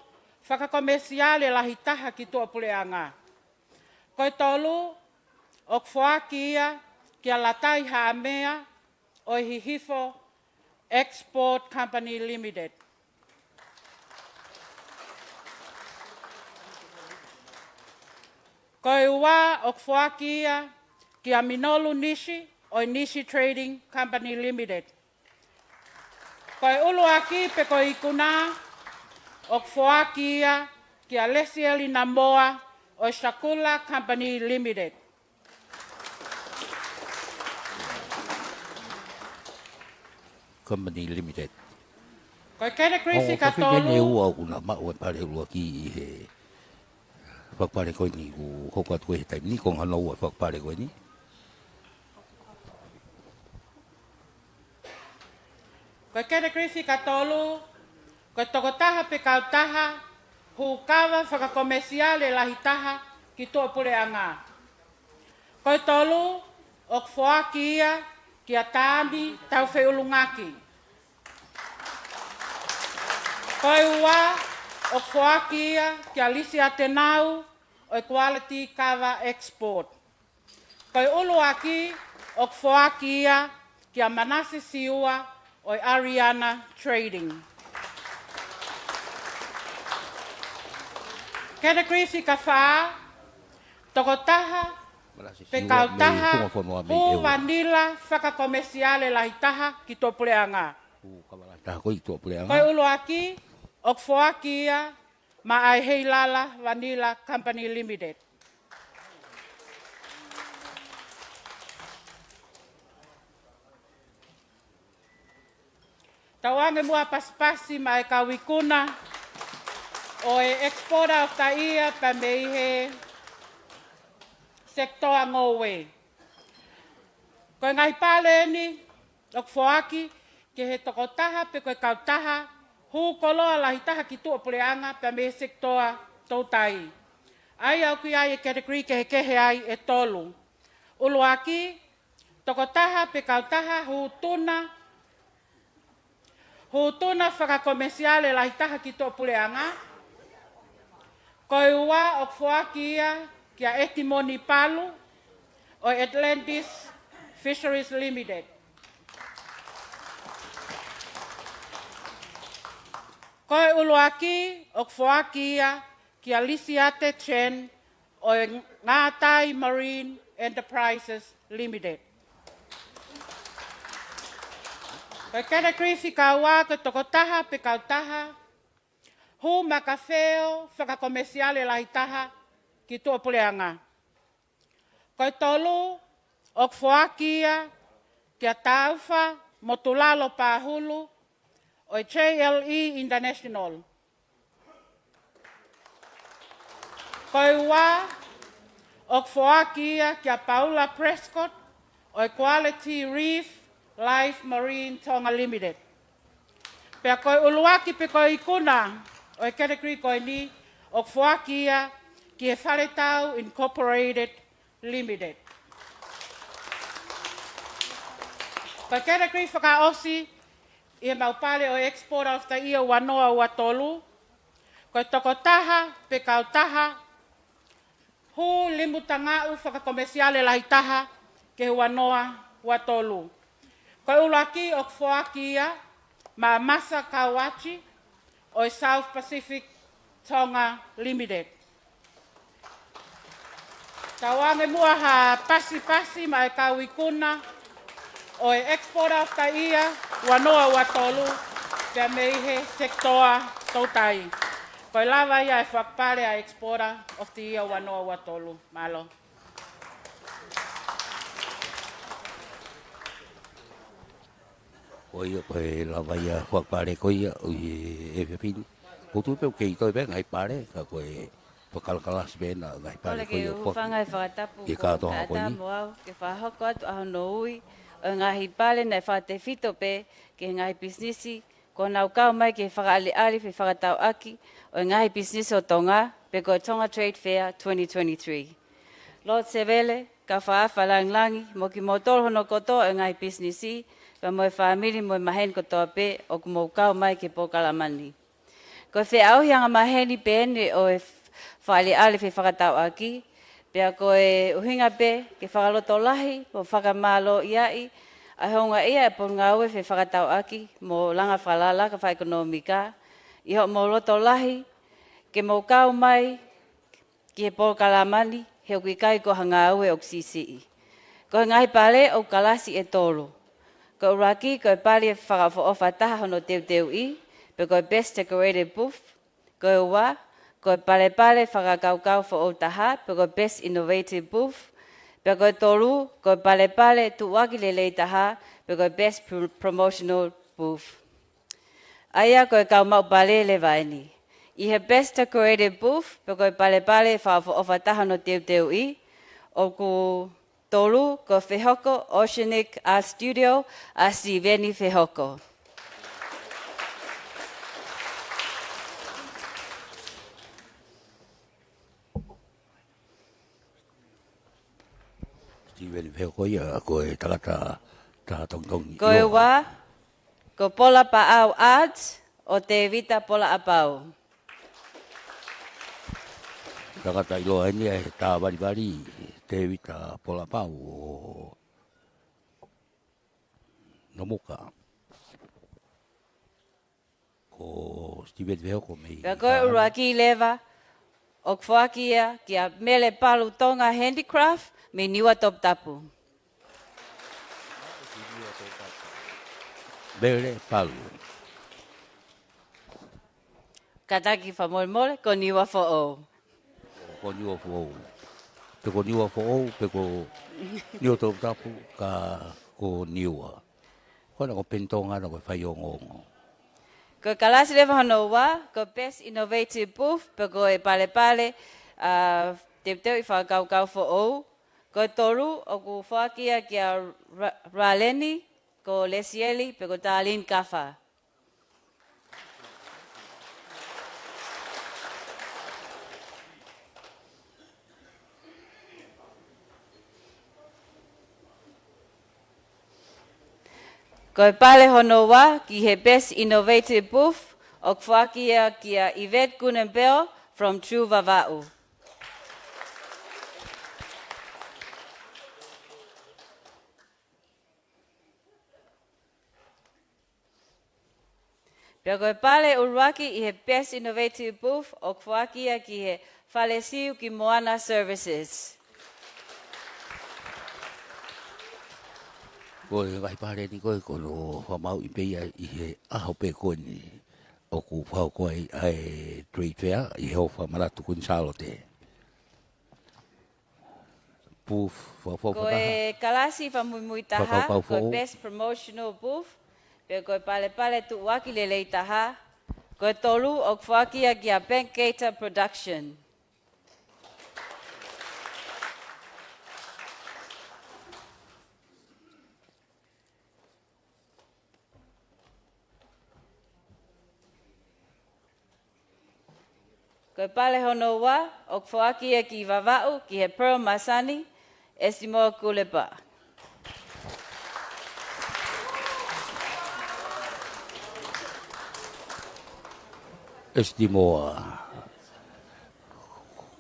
fakakomesiale lahi taha ki tuʻapuleʻanga. Ko e tolu, ʻoku foaki ia kia Latai Haʻamea ʻo e Hihifo Export Company Limited. Ko e ua, ʻoku foaki ia kia Minolu Nisi ʻo e Nisi Trading Company Limited. Ko e ʻuluaki pe ko e ikuna, ʻoku foaki ia kia Lesieli Namoa ʻo e Sakula Company Limited. Company Limited. Ko e category fika tolu. Ko e fefine ua ʻoku na maʻu e pale ʻuluaki ʻi he fakapale ko eni, ʻoku hoko atu ko ē he taimi ni, ko e hono ua fakapale ko eni. Ko e category fika tolu, ko e tokotaha pe kautaha hū kava fakakomesiale lahi taha ki tuʻapuleʻanga. Ko e tolu, ʻoku foaki ia kia Taani Taufeʻulungaki. Ko e ua, ʻoku foaki ia kia Lisiate Nau ʻo e Quality Kava Export. Ko e ʻuluaki, ʻoku foaki ia kia Manase Siua ʻo e Ariana Trading. Category fika fā, tokotaha pe kautaha hū vanila fakakomesiale lahi taha ki tuʻapuleʻanga. Ko e ʻuluaki, ʻoku foaki ia maʻa e Heilala Vanilla Company Limited. Tauange muʻa pasipasi maʻa e kau ikuna ʻo e Exporter of the Year pea mei he sekitoa ngoue. Ko e ngaahi pale eni ʻoku foaki ki he tokotaha pe ko e kautaha hū koloa lahi taha ki tuʻapuleʻanga pea mei he sekitoa toutai. ʻA ia ʻoku ʻi ai e category kehekehe ai ʻe tolu. ʻUluaki, tokotaha pe kautaha hū tuna, hū tuna fakakomesiale lahi taha ki tuʻapuleʻanga. Ko e ua, ʻoku foaki ia kia Etimoni Palu ʻo e Atlantis Fisheries Limited. Ko e ʻuluaki, ʻoku foaki ia kia Lisiate Chen ʻo e Ngātai Marine Enterprises Limited. Ko e category fika ua ko e tokotaha pe kautaha hū makafeo fakakomesiale lahi taha ki tuʻapuleʻanga. Ko e tolu ʻoku foaki ia kia Taufa Motulalo Pahulu ʻo e J L E International. Ko e ua ʻoku foaki ia kia Paula Prescott ʻo e Quality Reef Life Marine Tonga Limited. Pea ko e ʻuluaki pe ko e ikuna ʻo e category ko eni ʻoku foaki ia ki he Faletau Incorporated Limited. Ko e category fakaʻosi ʻi he mau pale ʻo e Exporter of the Year ua noa ua tolu, ko e tokotaha pe kautaha hū limu tangaʻu fakakomesiale lahi taha ki he ua noa ua tolu. Ko e ʻuluaki ʻoku foaki ia maʻa Masa Kauachi ʻo e South Pacific Tonga Limited. Tauange muʻa ha pasipasi maʻa e kau ikuna ʻo e Exporter of the Year ua noa ua tolu, pea mei he sekitoa toutai. Ko e lava ia e fakapale ʻa e Exporter of the Year ua noa ua tolu. Mālō. Ko ia ko e lava ia fakapale ko ia ʻo e F F N. Ko tu pe ʻoku kei toe pe ngaahi pale, ka ko e fakalakalasi pe na ngaahi pale ko ia ʻoku hūfanga he fakatapu ki he kātoanga ko eni. Mo au ke fakahoko atu ʻa hono ui ʻo e ngaahi pale naʻe fakatefito pe ki he ngaahi pisinisi kuo nau kau mai ki he fakaʻaliʻali fefakatauʻaki ʻo e ngaahi pisinisi ʻo Tonga, pe ko e Tonga Trade Fair twenty twenty-three. Lord Sevele, kau Fakaʻafa Langilangi, mo kimoutolu hono kotoa ʻo e ngaahi pisinisi, pea mo e fāmili mo e maheni kotoa pe ʻoku mou kau mai ki he polokalama ni. Ko e feʻauhi angamaheni pe eni ʻo e fakaʻaliʻali fefakatauʻaki, pea ko e ʻuhinga pe ke fakalotolahi mo fakamālōʻiaʻi ʻa e houngaʻia ʻa e Potungāue Fefakatauʻaki mo Langa Fakalakalaka Fakaʻekonōmika ʻi hoʻomou loto lahi ke mou kau mai ki he polokalama ni, he ʻoku ʻikai ko ha ngāue ʻoku siʻisiʻi. Ko e ngaahi pale ʻoku kalasi ʻe tolu. Ko e ʻuluaki ko e pale fakaʻofoʻofa taha hono teuteuʻi, pe ko e Best Decorated Booth. Ko e ua ko e palepale fakakaukau foʻou taha, pe ko e Best Innovative Booth. Pea ko e tolu ko e palepale tuʻuaki lelei taha, pe ko e Best Pro-, Promotional Booth. ʻA ia ko e kau maʻu pale leva eni. ʻI he Best Decorated Booth, pe ko e palepale fakaʻofoʻofa taha hono teuteuʻi, ʻoku tolu ko e Fehoko Oceanic Art Studio ʻa Siveni Fehoko. Steven Fehoko ia, ko e tangata tā tongitongi. Ko e ua, ko Pola Paʻau Art ʻo Tevita Pola ʻApau. Tangata ʻiloa eni ʻa e tā valivali, Tevita Pola ʻApau ʻo Nomuka. Ko Steven Fehoko mei Pea ko e ʻuluaki leva, ʻoku foaki ia kia Mele Palu Tonga Handicraft mei Niua Toputapu. Mele Palu. Kātaki fakamolemole, ko Niua Foʻou. Ko Niua Foʻou. Pe ko Niua Foʻou, pe ko Niua Toputapu, ka ko Niua. Ko ena ko Penitonga na ko e faiongoongo. Ko e kalasi leva hono ua, ko e Best Innovative Booth, pe ko e palepale, ʻa, teuteuʻi fakakaukau foʻou. Ko e tolu, ʻoku foaki ia kia Ra-, Raleni, ko Lesieli, pe ko Darlene Kafa. Ko e pale hono ua ki he Best Innovative Booth, ʻoku foaki ia kia Yvette Kunenbell from True Vavaʻu. Pea ko e pale ʻuluaki ʻi he Best Innovative Booth, ʻoku foaki ia ki he Fale Siu ki Moana Services. Ko e ngaahi pale ni ko ē ko hono fakamaauʻi pē ia ʻi he ʻaho pē ko eni ʻoku fakahoko ai ʻa e trade fair ʻi he ʻofa manatu Kuini Sālote. Booth, fa-, fa-, Ko e kalasi fakamuimui taha, Fakakaukau ko e foʻou. Best Promotional Booth, pe ko e palepale tuʻuaki lelei taha, ko e tolu ʻoku foaki ia kia Ben Gator Production. Ko e pale hono ua, ʻoku foaki ia ki Vavaʻu, ki he Pearl Masani, Esimoa Kulepa. Esimoa,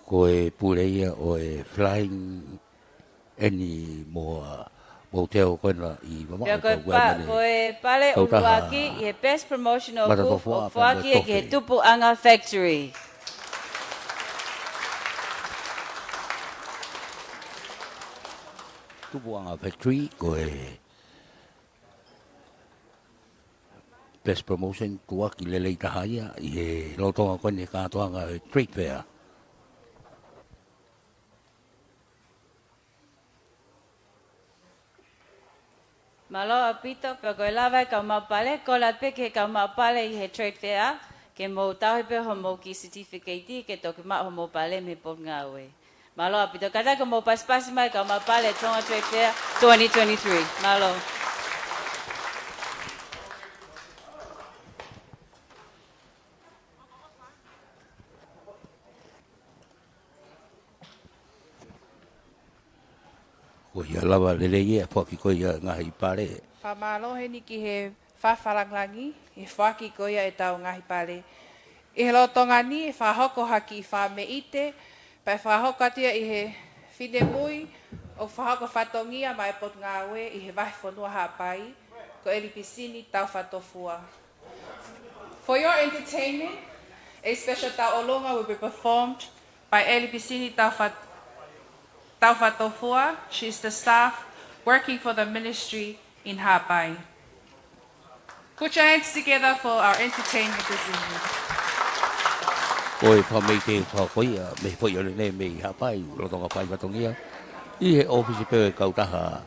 ko e pule ia ʻo e Flying Annie mo, mo Teo ko ena ʻi Vavaʻu. Pea ko e pa-, ko e pale ʻuluaki ʻi he Best Promotional Booth ʻoku foaki ia ki he Tupuʻanga Factory. Tupuʻanga Factory, ko e Best Promotion tuʻuaki lelei taha ia ʻi he lolotonga ko eni e kātoanga e Trade Fair. Mālō ʻaupito, pea ko e lava e kau maʻu pale, kole pē ki he kau maʻu pale ʻi he Trade Fair, ke mou tauhi pē hoʻomou kiʻi certificate ke toki maʻu hoʻomou pale mei he Potungāue. Mālō ʻaupito, kātaki ke mou pasipasi mai kau maʻu pale Tonga Trade Fair twenty twenty-three. Mālō. Ko ia lava lelei e foaki ko ia ngaahi pale. Fakamālō heni ki he fakalāngilangi, ʻi he foaki ko ia ʻetau ngaahi pale. ʻI he lolotonga ni, ʻe fakahoko ha kiʻi fakameʻite, pea ʻe fakahoko atu ia ʻe he finemui ʻoku fakahoko fatongia maʻa e Potungāue ʻi he vahefonua Haʻapai, ko ʻEli Pisini Taufatofua. For your entertainment, a special tauʻolunga will be performed by ʻEli Pisini Taufa-, Taufatofua. She is the staff working for the ministry in Haʻapai. Put your hands together for our entertainment this evening. Ko e fakameʻite fakahoko ia mei he foʻi ʻaho ni mei Haʻapai, lolotonga fai fatongia ʻi he ʻōfisi pē ʻo e kautaha,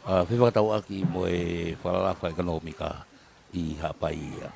ʻa, fefakatauʻaki mo e falala fakaʻekonōmika ʻi Haʻapai ia.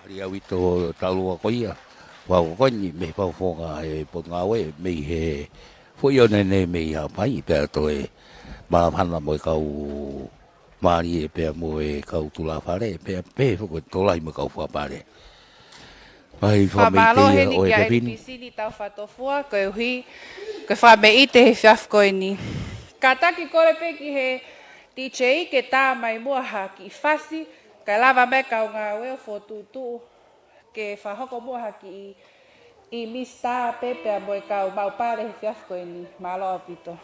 Liaui to taulua ko ia, fau ko eni, mei he fakafofonga ʻo e Potungāue, mei he foʻi ʻaho ni mei Haʻapai, pea toe māfana mo e kau mālie pea mo e kau tulāfale, pea pehē foki ʻa e tokolahi mo e kau fakapale. ʻAi, fakamālō fakameʻite ia heni ʻo e kia pepini. N B C ni tau fakatofua, koeʻuhi ko e fakameʻite he efiafi ko eni. Kātaki kole pē ki he D J ke tā mai muʻa ha kiʻi fasi, kae lava mai kau ngāue ʻo fokotuʻutuʻu ke fakahoko muʻa ha kiʻi ʻi Misa pē pea mo e kau maʻu pale he efiafi ko eni. Mālō ʻaupito.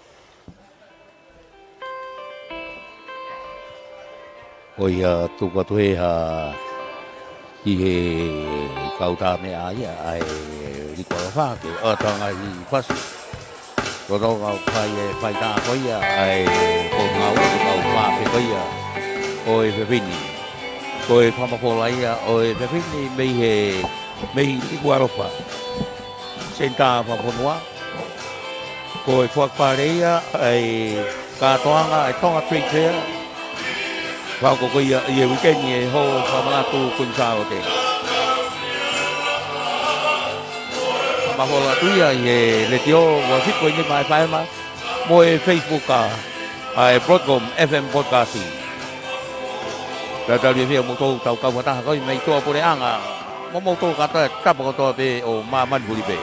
ʻOi, ʻa, tuku atu ē ha ʻi he kau tā meʻa ia ʻa e Liku ʻAlofa ke ʻoatu ha ngaahi fasi. Lolotonga ʻoku fai e faitā ko ia ʻa e Potungāue, ʻoku fai pē ko ia ʻo e efiafi ni. Ko e fakamafola ia ʻo e efiafi ni mei he, mei Liku ʻAlofa. Senitā Fakafonua. Ko e fakapale ia ʻa e kātoanga ʻa e Tonga Trade Fair. Fakahoko ko ia ʻi he uike ni ʻi he Holo Fakamanatu Kuini Sālote. Fakamafola atu ia ʻi he letiō, ua fitu poini nima F M, mo e Facebook ʻa, ʻa e Broadcom F M Broadcasting. Pea tau liefia mo tau tau kau fakataha ko ia mei tuʻa puleʻanga. Mo moutolu kātoa, tapa kotoa pē ʻo māmani puli pē.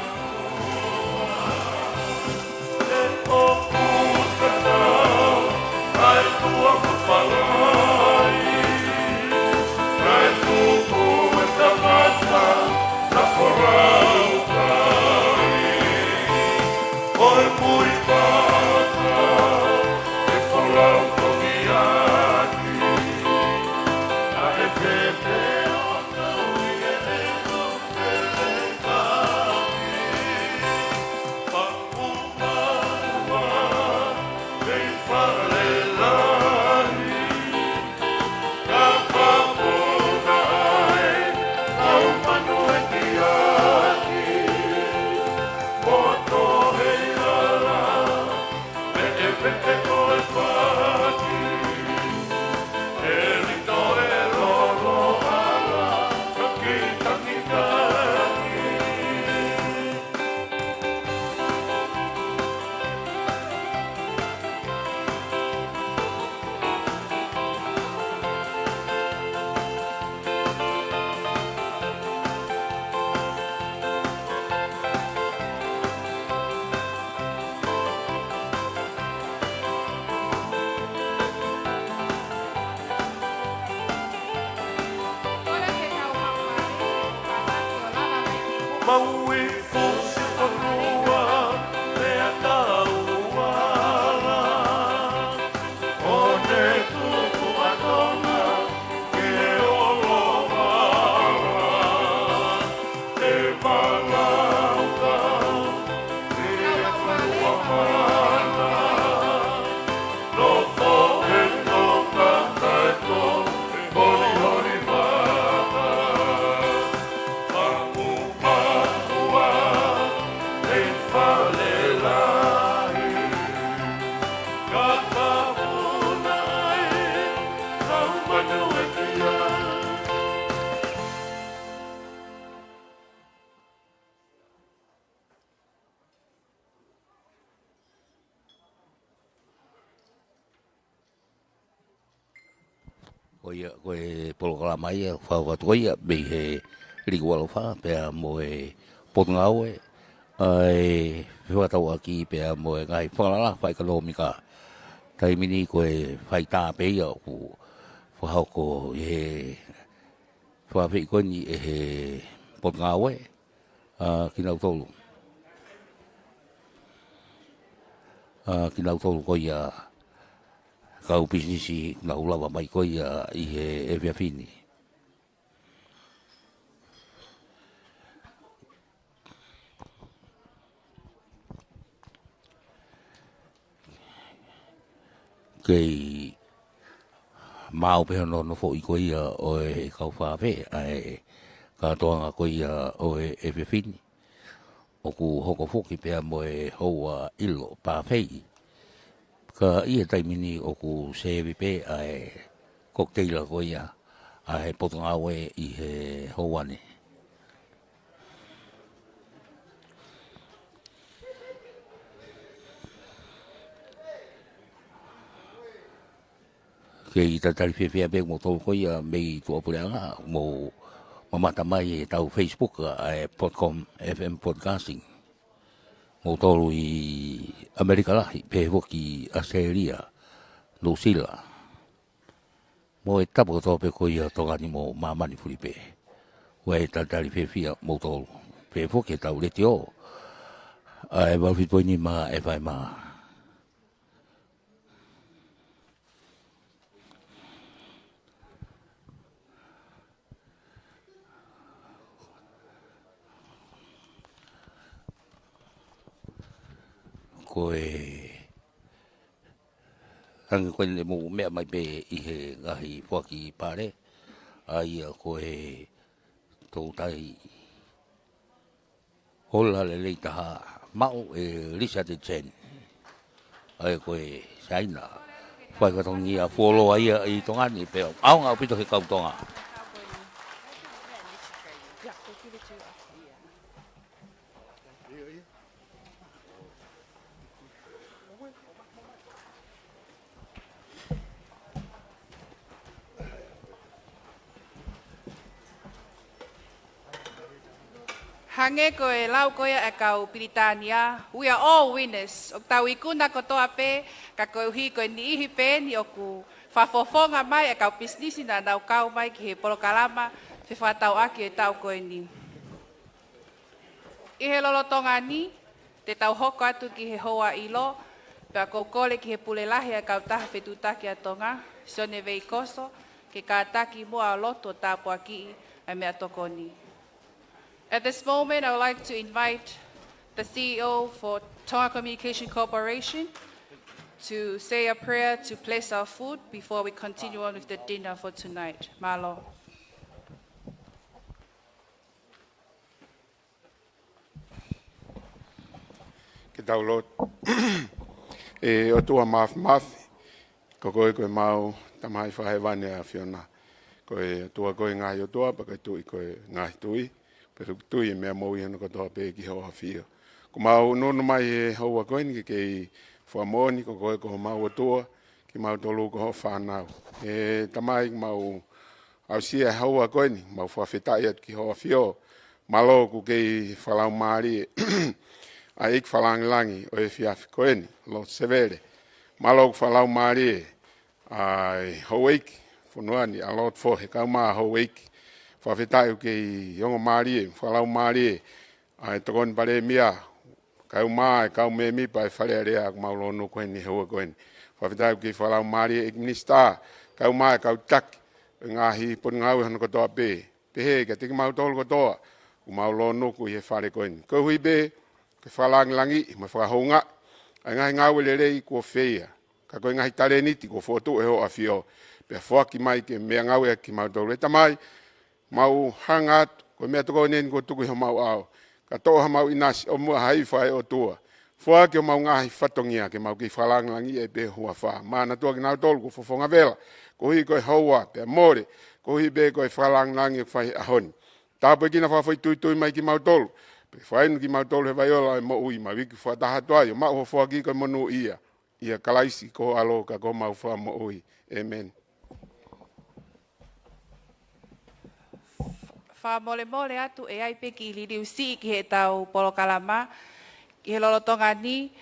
Maui fusi fanua, mea tau ala. Ko ia, ko e polokalama ia, fau atu ko ia, mei he Liku ʻAlofa, pea mo e Potungāue, ʻa e fefakatauʻaki pea mo e ngaahi fakalalafa ʻekonōmika. Taimi ni ko e faitā pē ia ʻoku fakahoko ʻi he fafeʻi ko eni ʻe he Potungāue, ʻa kinautolu. ʻA kinautolu ko ia kau pisinisi nau lava mai ko ia ʻi he efiafi ni. Kei maʻu pē hono nofoʻi ko ia ʻo e kau fafeʻi ʻa e kātoanga ko ia ʻo e efiafi ni. ʻOku hoko foki pea mo e houa ʻilo pāfeʻi. Ka ʻi he taimi ni ʻoku sēvi pē ʻa e kokiteila ko ia ʻa e potungāue ʻi he houa ni. Kei talitali fiefia pē kimoutolu ko ia mei tuʻapuleʻanga, mou mamata mai ʻetau Facebook, ʻa e Potcom F M Podcasting. Moutolu ʻi ʻAmelika Lahi, pehē foki ʻAositelēlia, Nuʻusila. Mo e tapu kotoa pē ko ia Tonga ni mo māmani fuli pē. ʻOku talitali fiefia moutolu. Pehē foki ʻetau letiō, ʻa e valu fitu poini nima F M. Ko e hangē ko eni ʻoku mou meʻa mai pē ʻi he ngaahi foaki pale, ʻa ia ko e toutai hola lelei taha maʻu ʻe Richard Chen. ʻA ia ko e Siaina fai fatongia fuoloa ia ʻi Tonga ni pea ʻaonga ʻaupito he kau Tonga. Hangē ko e lau ko ia ʻa e kau Pilitānia, "We are all winners." ʻOku tau ikuna kotoa pē, ka koeʻuhi ko e niʻihi pē eni ʻoku fakafofonga mai ʻa e kau pisinisi naʻa nau kau mai ki he polokalama fefakatauʻaki ʻo e taʻu ko eni. ʻI he lolotonga ni, te tau hoko atu ki he houa ʻilo, pea ʻoku ou kole ki he pule lahi ʻa e Kautaha Fetuʻutaki ʻa Tonga, Sione Veikoso, ke kātaki muʻa ʻo lotu ʻo tāpuakiʻi ʻa e meʻatokoni. At this moment, I would like to invite the C E O for Tonga Communication Corporation to say a prayer to bless our food before we continue on with the dinner for tonight. Mālō. Ke tau lotu. ʻE ʻOtua Māfimafi, ko koe ko ʻemau Tamai Fakahēvani ʻa e ʻAfiona. Ko e ʻOtua koe ʻo e ngaahi ʻotua, pea ko e Tuʻi koe ʻo e ngaahi tuʻi. Pea ʻoku tui ʻa e meʻa moʻui hono kotoa pē ki hoʻo ʻafio. ʻOku mau ʻunuʻunu mai he houa ko eni ke kei fakamoʻoni ko koe ko homau ʻOtua, kimautolu ko hoʻo fānau. ʻE Tamai, mau aʻusia he houa ko eni, mau fakafetaʻi atu ki hoʻo ʻafio. Mālō ʻoku kei fakalaumālie ʻa e ʻEiki Fakalāngilangi ʻo e efiafi ko eni, Lord Sevele. Mālō ʻoku fakalaumālie ʻa e houʻeiki fonua ni, ʻa Lord Fohe, kaeʻumaʻā houʻeiki. Fakafetaʻi ʻoku kei ongo mālie, fakalaumālie ʻa e Tokoni Palēmia, kaeʻumaʻā e kau mēmipa ʻo e Fale Alea ʻoku mau lōnuku heni he houa ko eni. Fakafetaʻi ʻoku kei fakalaumālie e ʻEiki Minisitā, kaeʻumaʻā e kau taki ʻo e ngaahi potungāue hono kotoa pē. Pehē kiate kimautolu kotoa ʻoku mau lōnuku ʻi he fale ko eni. Koeʻuhi pē ke fakalāngilangiʻi mo fakahoungaʻi ʻa e ngaahi ngāue lelei kuo feia, ka ko e ngaahi talēniti kuo fokotuʻu ʻe hoʻo ʻAfio, pea foaki mai ke meʻangāueʻaki kimautolu. ʻE Tamai, mau hanga atu, ko e meʻatokoni eni kuo tuku ʻi homau ʻao, ka toʻo hamau ʻinasi ʻo muʻa ha ifi ʻa e ʻOtua. Foaki homau ngaahi fatongia ke mau kei fakalāngilangiʻi ai pē ho huafa. Manatua kinautolu kuo fofonga vela, koeʻuhi ko e houa pea mole, koeʻuhi pē ko e fakalāngilangi ʻoku fai he ʻaho ni. Tāpuekina, fakafoʻituitui mai kimautolu, pea fakainu kimautolu he vai ola ʻo e moʻui, mau iku fakataha atu ai ʻo maʻu hoʻo foaki ko e monūʻia. ʻIa Kalaisi ko ho ʻAlo ka ko homau Fakamoʻui. ʻĒmeni. Fakamolemole atu, ʻe ʻi ai pē kiʻi liliu siʻi ki heʻetau polokalama. Ki he lolotonga ni,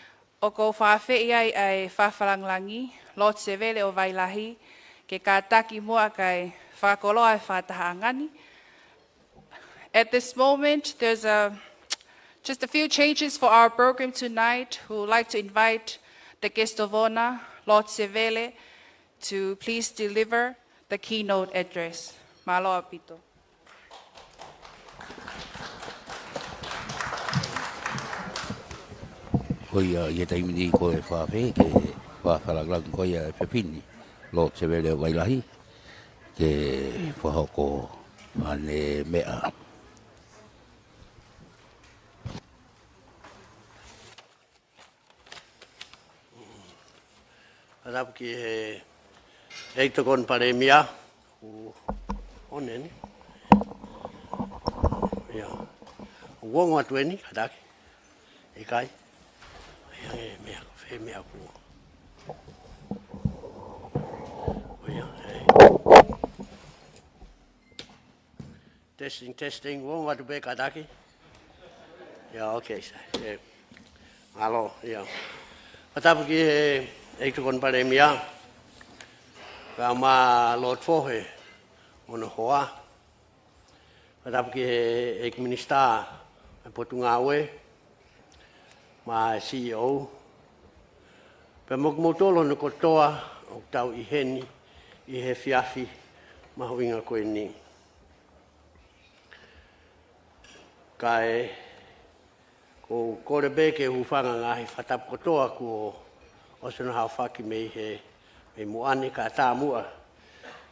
ʻoku ou fakaafeʻi ai ʻa e Fakalāngilangi, Lord Sevele ʻo Vailahi, ke kātaki muʻa kae fakakoloa e fakatahaʻanga ni. At this moment, there's a, just a few changes for our program tonight. We would like to invite the guest of honor, Lord Sevele, to please deliver the keynote address. Mālō ʻaupito. Ko ia, ʻi he taimi ni ko e fakaafeʻi ke fakalāngilangi ko ia e efiafi ni, Lord Sevele ʻo Vailahi, ke fakahoko ʻene meʻa. Fakatapu ki he ʻEiki Tokoni Palēmia, ʻoku On eni. ʻIo. Uongo atu eni, kātaki. ʻIkai. ʻIo, ʻe meʻa, ʻe meʻa kuo. ʻIo, ʻe. Testing, testing, uongo atu pē kātaki. ʻIo, okay, sai. ʻE, mālō, ʻio. Fakatapu ki he ʻEiki Tokoni Palēmia. Kae ʻumaʻā Lord Fohe mo hono hoa. Fakatapu ki he ʻEiki Minisitā ʻo e Potungāue, mo e C E O. Pea mo kimoutolu hono kotoa ʻoku tau ʻi heni ʻi he efiafi mahuʻinga ko eni. Kae ʻoku ou kole pē ke u hūfanga he ngaahi fakatapu kotoa kuo ʻosi hono haofaki mei he, mei muʻa ni, kae ʻatā muʻa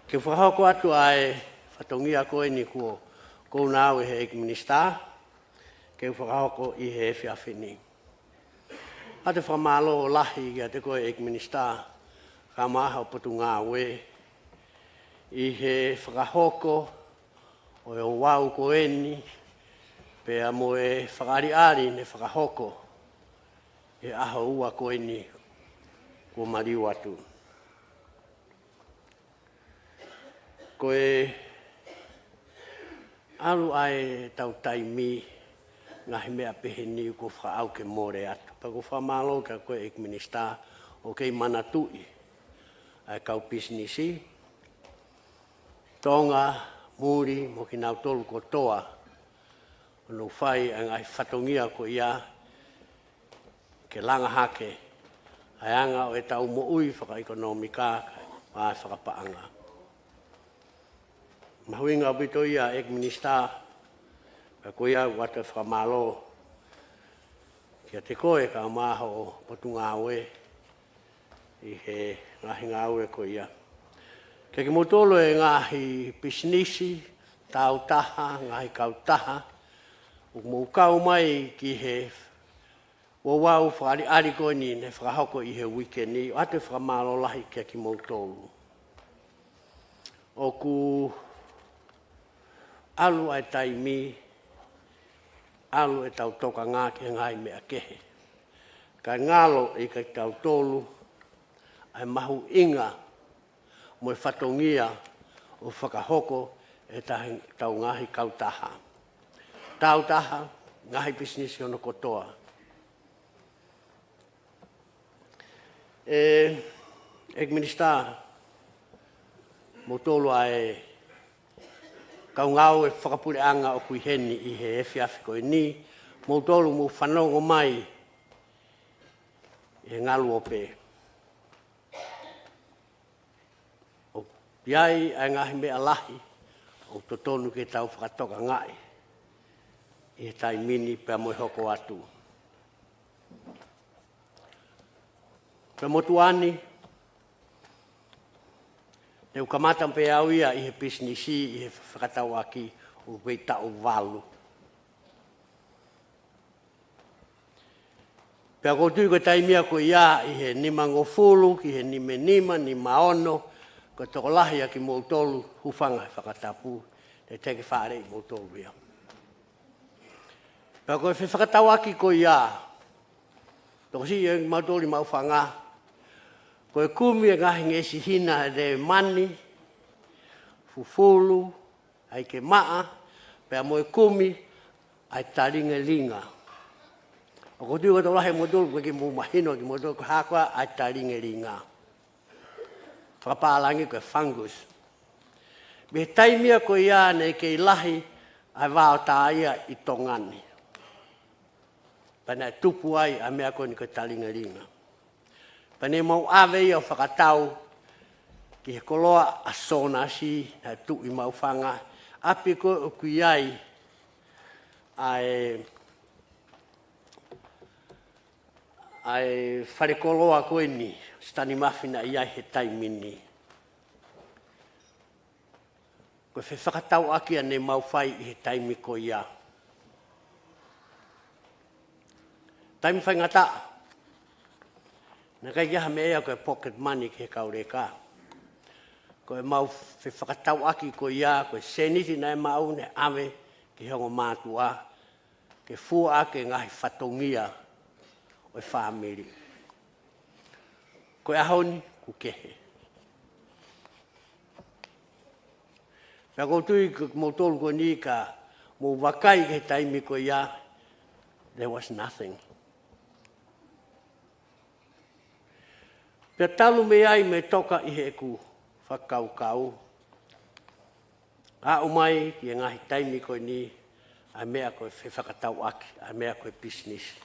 ke u fakahoko atu ʻa e fatongia ko eni kuo ʻoku ou ngāue he ʻEiki Minisitā, ke u fakahoko ʻi he efiafi ni. ʻOatu e fakamālō lahi kiate koe ʻEiki Minisitā, kae ʻumaʻā hoʻo Potungāue, ʻi he fakahoko ʻo e ouau ko eni, pea mo e fakaʻaliʻali ne fakahoko he ʻaho ua ko eni kuo maliu atu. Ko e ʻalu ʻa e tau taimi, ngaahi meʻa pehē ni kuo fakaʻau ke mole atu. Pea ʻoku ou fakamālō kiate koe ʻEiki Minisitā, ʻoku kei manatuʻi ʻa e kau pisinisi Tonga, muli mo kinautolu kotoa, ʻo nau fai ʻa e ngaahi fatongia ko ia ke langa hake ʻa e anga ʻo e tau moʻui fakaʻekonōmika mo e fakapaʻanga. Mahuʻinga ʻaupito ia ʻEiki Minisitā, pea ko ia ʻoku ʻoatu e fakamālō kiate koe kae ʻumaʻā hoʻo Potungāue ʻi he ngaahi ngāue ko ia. Kiate kimoutolu e ngaahi pisinisi, tāutaha, ngaahi kautaha, ʻoku mou kau mai ki he ouau fakaʻaliʻali ko eni ne fakahoko ʻi he uike ni, ʻoatu e fakamālō lahi kiate kimoutolu. ʻOku ʻalu ʻa e taimi, ʻalu e tau tokanga ki he ngaahi meʻa kehe. Kae ngalo ʻiate kitautolu ʻa e mahuʻinga mo e fatongia ʻo fakahoko e tahi-, tau ngaahi kautaha. Tāutaha, ngaahi pisinisi hono kotoa. ʻE, ʻEiki Minisitā, moutolu ʻa e kau ngāue fakapuleʻanga ʻoku ʻi heni ʻi he efiafi ko eni, moutolu mou fanongo mai he ngaluope. ʻOku ʻi ai ʻa e ngaahi meʻa lahi ʻoku totonu ke tau fakatokangaʻi ʻi he taimi ni pea mo e hoko atu. Pea motuʻa ni, ne u kamata pē au ia ʻi he pisinisi, ʻi he fakatauʻaki, ʻoku kei taʻu valu. Pea ʻoku ou tui ko e taimi ia ko ia ʻi he nimangofulu ki he nimanima, nimaono, ko e tokolahi ʻa kimoutolu, hūfanga he fakatapu, te ke fāʻeleʻi moutolu ia. Pea ko e fefakatauʻaki ko ia, tokosiʻi ʻe mautolu ʻi Maʻufanga, ko e kumi e ngaahi ngeʻesi hina ʻe Lēmani, Fufulu, ʻa e Kemaʻa, pea mo e kumi ʻa e Talingelinga. ʻOku ou tui ko e tokolahi ʻo moutolu ʻoku ʻikai ke mou mahino kimoutolu ko e hā koā ʻa e Talingelinga. Fakapālangi ko e fungus. Mei he taimi ia ko ia naʻe kei lahi ʻa e vao tā ia ʻi Tonga ni. Pea naʻe tupu ai ʻa e meʻa ko eni ko e Talingelinga. Pea ne mau ʻave ia ʻo fakatau ki he koloa ʻa Sōnasi, naʻe tuʻu ʻi Maʻufanga, ʻapi ko ē ʻoku ʻi ai ʻa e, ʻa e falekoloa ko eni, Sitanimafi naʻe ʻi ai he taimi ni. Ko e fefakatauʻaki ia ne mau fai ʻi he taimi ko ia. Taimi faingataʻa, naʻe ʻikai ke ʻi ai ha meʻa ia ko e pocket money ki he kau leka. Ko e mau fefakatauʻaki ko ia, ko e sēniti naʻe maʻu naʻe ʻave ki he ongo mātuʻa, ke fua ʻaki e ngaahi fatongia ʻo e fāmili. Ko e ʻaho ni, ʻoku kehe. Pea ʻoku ou tui ko kimoutolu ko eni ka mou vakai ki he taimi ko ia, there was nothing. Pea talu mei ai mei Toka ʻi heʻeku fakakaukau, aʻu mai ki he ngaahi taimi ko eni, ʻa e meʻa ko e fefakatauʻaki, ʻa e meʻa ko e pisinisi.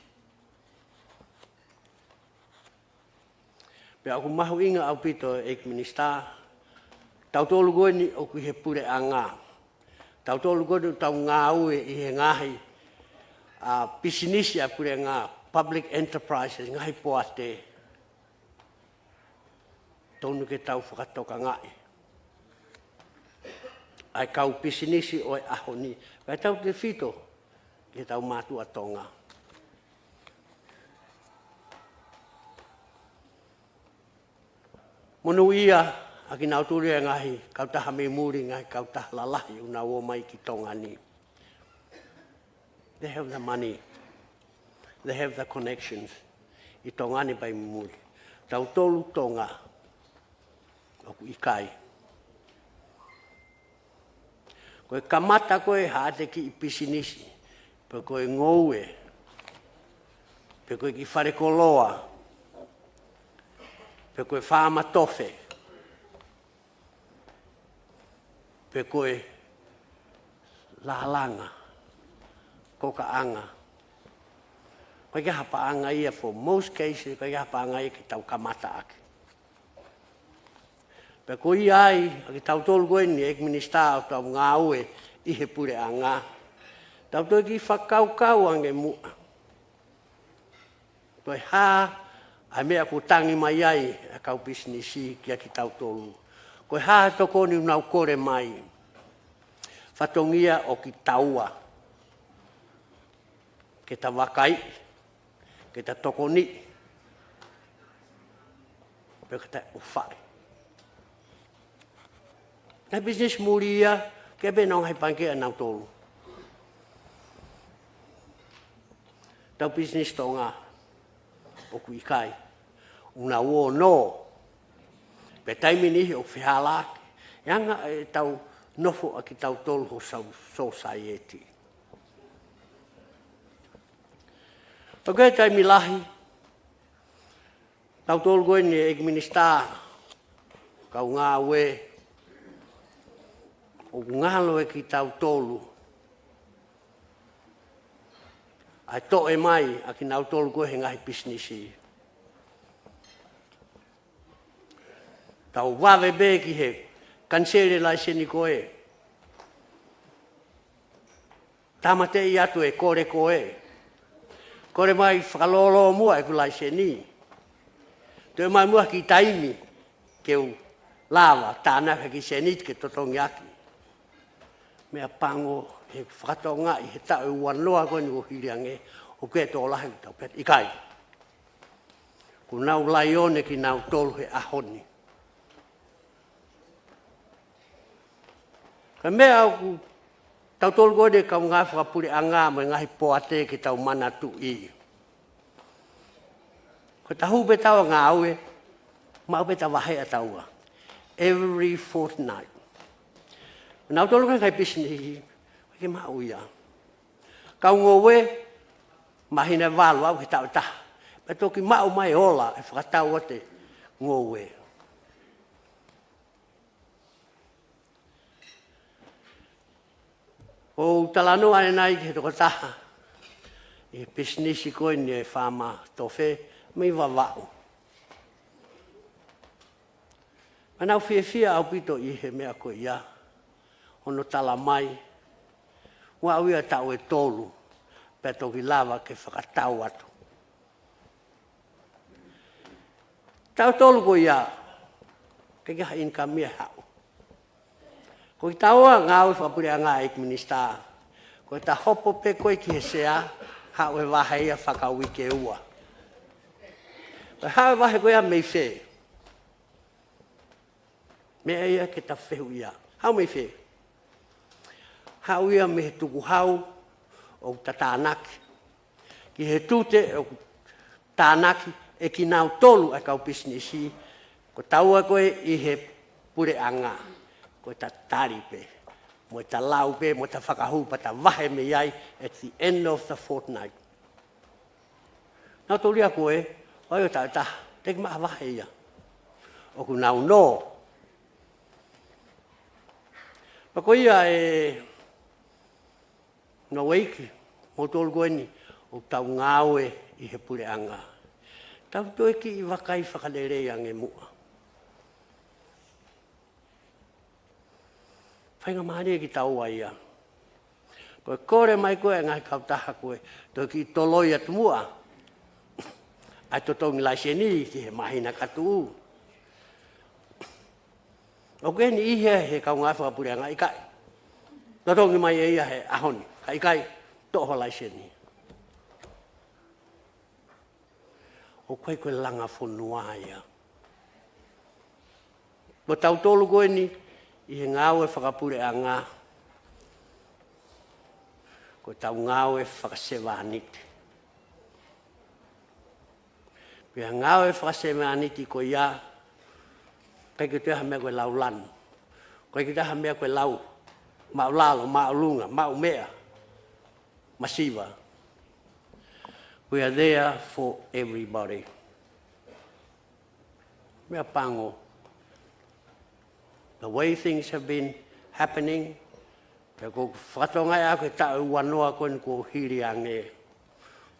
Pea ʻoku mahuʻinga ʻaupito ʻEiki Minisitā, tautolu ko eni ʻoku ʻi he puleʻanga. Tautolu ko eni ʻoku tau ngāue ʻi he ngaahi, ʻa, pisinisi ʻa e puleʻanga, public enterprises, ngaahi poate. Tonu ke tau fakatokangaʻi ʻa e kau pisinisi ʻo e ʻaho ni, kae tautefito ki heʻetau mātuʻa Tonga. Monūʻia ʻa kinautolu ʻa e ngaahi kautaha mei muli, ngaahi kautaha lalahi ʻoku nau ō mai ki Tonga ni. They have the money. They have the connections. ʻI Tonga ni pea mei muli. Tautolu Tonga, ʻoku ʻikai. Ko e kamata ko ē haʻate kiʻi pisinisi, pe ko e ngoue, pe ko e kiʻi falekoloa, pe ko e faama tofe, pe ko e lālanga, kokaʻanga. ʻOku ʻikai ha paʻanga ia, for most cases, ʻoku ʻikai ha paʻanga ia ke tau kamata ʻaki. Pea ko ia ai, ʻa kitautolu ko eni, ʻEiki Minisitā, ʻoku tau ngāue ʻi he puleʻanga, tau toe kiʻi fakakaukau ange muʻa. Ko e hā ʻa e meʻa ʻoku tangi mai ai ʻa e kau pisinisi kia kitautolu? Ko e hā e tokoni ʻoku nau kole mai? Fatongia ʻo kitaua ke ta vakaiʻi, ke ta tokoniʻi, pea ke ta ʻofaʻi. Ngaahi pisinisi muli ia, ke pehē ʻa e ngaahi pangikē ʻanautolu. Tau pisinisi Tonga, ʻoku ʻikai. ʻOku nau ō ʻo nō. Pea taimi niʻihi ʻoku fehālaaki e anga ʻetau nofo ʻa kitautolu ho sau-, society. Pea ko e taimi lahi, tautolu ko eni ʻEiki Minisitā, kau ngāue, ʻoku ngalo ʻe kitautolu ʻa e toʻo mai ʻa kinautolu ko ē he ngaahi pisinisi. Tau vave pē ki he kaniseli laiseni ko ē. Tāmateʻi atu e kole ko ē. Kole mai fakalōlō muʻa ʻeku laiseni. Toe ʻomai muʻa ha kiʻi taimi ke u lava tānaki ha kiʻi sēniti ke totongi ʻaki. Meʻapango, he fakatokangaʻi he taʻu ʻe ua noa ko eni ʻoku hili ange, ʻoku ʻi ai e tokolahi ʻoku tau pehē ʻikai. Kuo nau laione kinautolu he ʻaho ni. Ka ko e meʻa ʻoku tautolu ko eni kau ngāue fakapuleʻanga mo e ngaahi poate ke tau manatuʻi. Ko ʻetau hū pē taua ʻo ngāue, maʻu pē ʻetau vahe ʻataua. Every fortnight. Nautolu ko e ngaahi pisinisi, ʻikai ke maʻu ia. Kau ngoue, māhina ʻe valu ʻo aʻu ki he taʻu ʻe taha. Pea toki maʻu mai e ola ʻe fakatau atu e ngoue. ʻOku ou talanoa ʻanenai ki he tokotaha ʻi he pisinisi ko eni e faama tofe mei Vavaʻu. Pea naʻa ku fiefia ʻaupito ʻi he meʻa ko ia, hono tala mai, ʻoku aʻu ia taʻu ʻe tolu, pea toki lava ke fakatau atu. Taʻu ʻe tolu ko ia, ʻikai ke ʻi ai ha ʻinikami ia ʻe haʻu. Ko kitaua ngāue fakapuleʻanga ʻEiki Minisitā, ko ʻeta hopo pē koe ki he sea, haʻu e vahe ia fakauike ua. Ko e haʻu e vahe ko ia mei fē? Meʻa ia ke ta fehuʻia. Haʻu mei fē? Haʻu ia mei he tukuhau ʻoku ta tānaki ki he tute ʻoku tānaki ʻe kinautolu ʻa e kau pisinisi, ko taua ko ē ʻi he puleʻanga, ko ʻeta tali pē, mo ʻeta lau pē, mo ʻeta fakahū pē ʻeta vahe mei ai at the end of the fortnight. Nau tōlia ko ē, ʻo ʻai ʻo taʻu ʻe taha, teʻeki maʻa vahe ia. ʻOku nau nō. Pea ko ia ē, Nau ʻEiki, moutolu ko eni ʻoku tau ngāue ʻi he puleʻanga, tau toe kiʻi vakai fakalelei ange muʻa. Faingamālie kitaua ia. Ko e kole mai ko ē ʻa e ngaahi kautaha ko ē, toe kiʻi toloi atu muʻa ʻa e totongi laiseni ki he māhina ka tuʻu. ʻOku ʻi heni ʻi he, he kau ngāue fakapuleʻanga, ʻikai. Totongi mai ʻe ia he ʻaho ni, ka ʻikai, toʻo ho laiseni. ʻOku ʻikai ko e langa fonua ia. Ko tautolu ko eni ʻi he ngāue fakapuleʻanga, ko ʻetau ngāue fakasevāniti. Pea ngāue fakasevāniti ko ia, ʻikai ke toe ha meʻa ko e lau lanu. ʻIkai ke toe ha meʻa ko e lau maʻulalo, māʻolunga, maʻumeʻa, masiva. We are there for everybody. Meʻapango. The way things have been happening, pea ko e fakatokangaʻi ʻaku he taʻu ʻe uanoa ko eni kuo hili ange,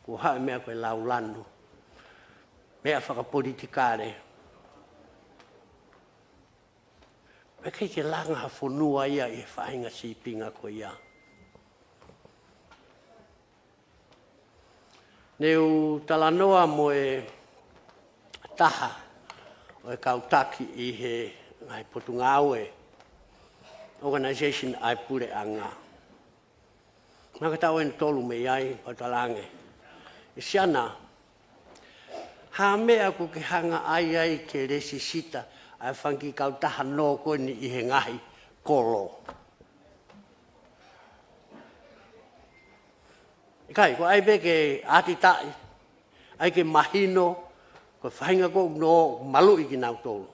kuo haʻu e meʻa ko e lau lanu, meʻa fakapolitikale. Pea ʻikai ke langa ha fonua ia ʻi he faʻahinga sīpinga ko ia. Ne u talanoa mo e taha ʻo e kau taki ʻi he ngaahi potungāue, organization ʻa e puleʻanga. Naʻe ka taʻu ʻeni tolu mei ai, pea u talaange, ʻe Siana, ha meʻa ʻoku ke hanga ʻai ai ke lēsisita ʻa e fanga kiʻi kautaha nō ko eni ʻi he ngaahi kolo? ʻIkai, ko e ʻai pē ke ʻatitaʻi, ʻai ke mahino, ko e faʻahinga ko ē ʻoku nō, maluʻi kinautolu.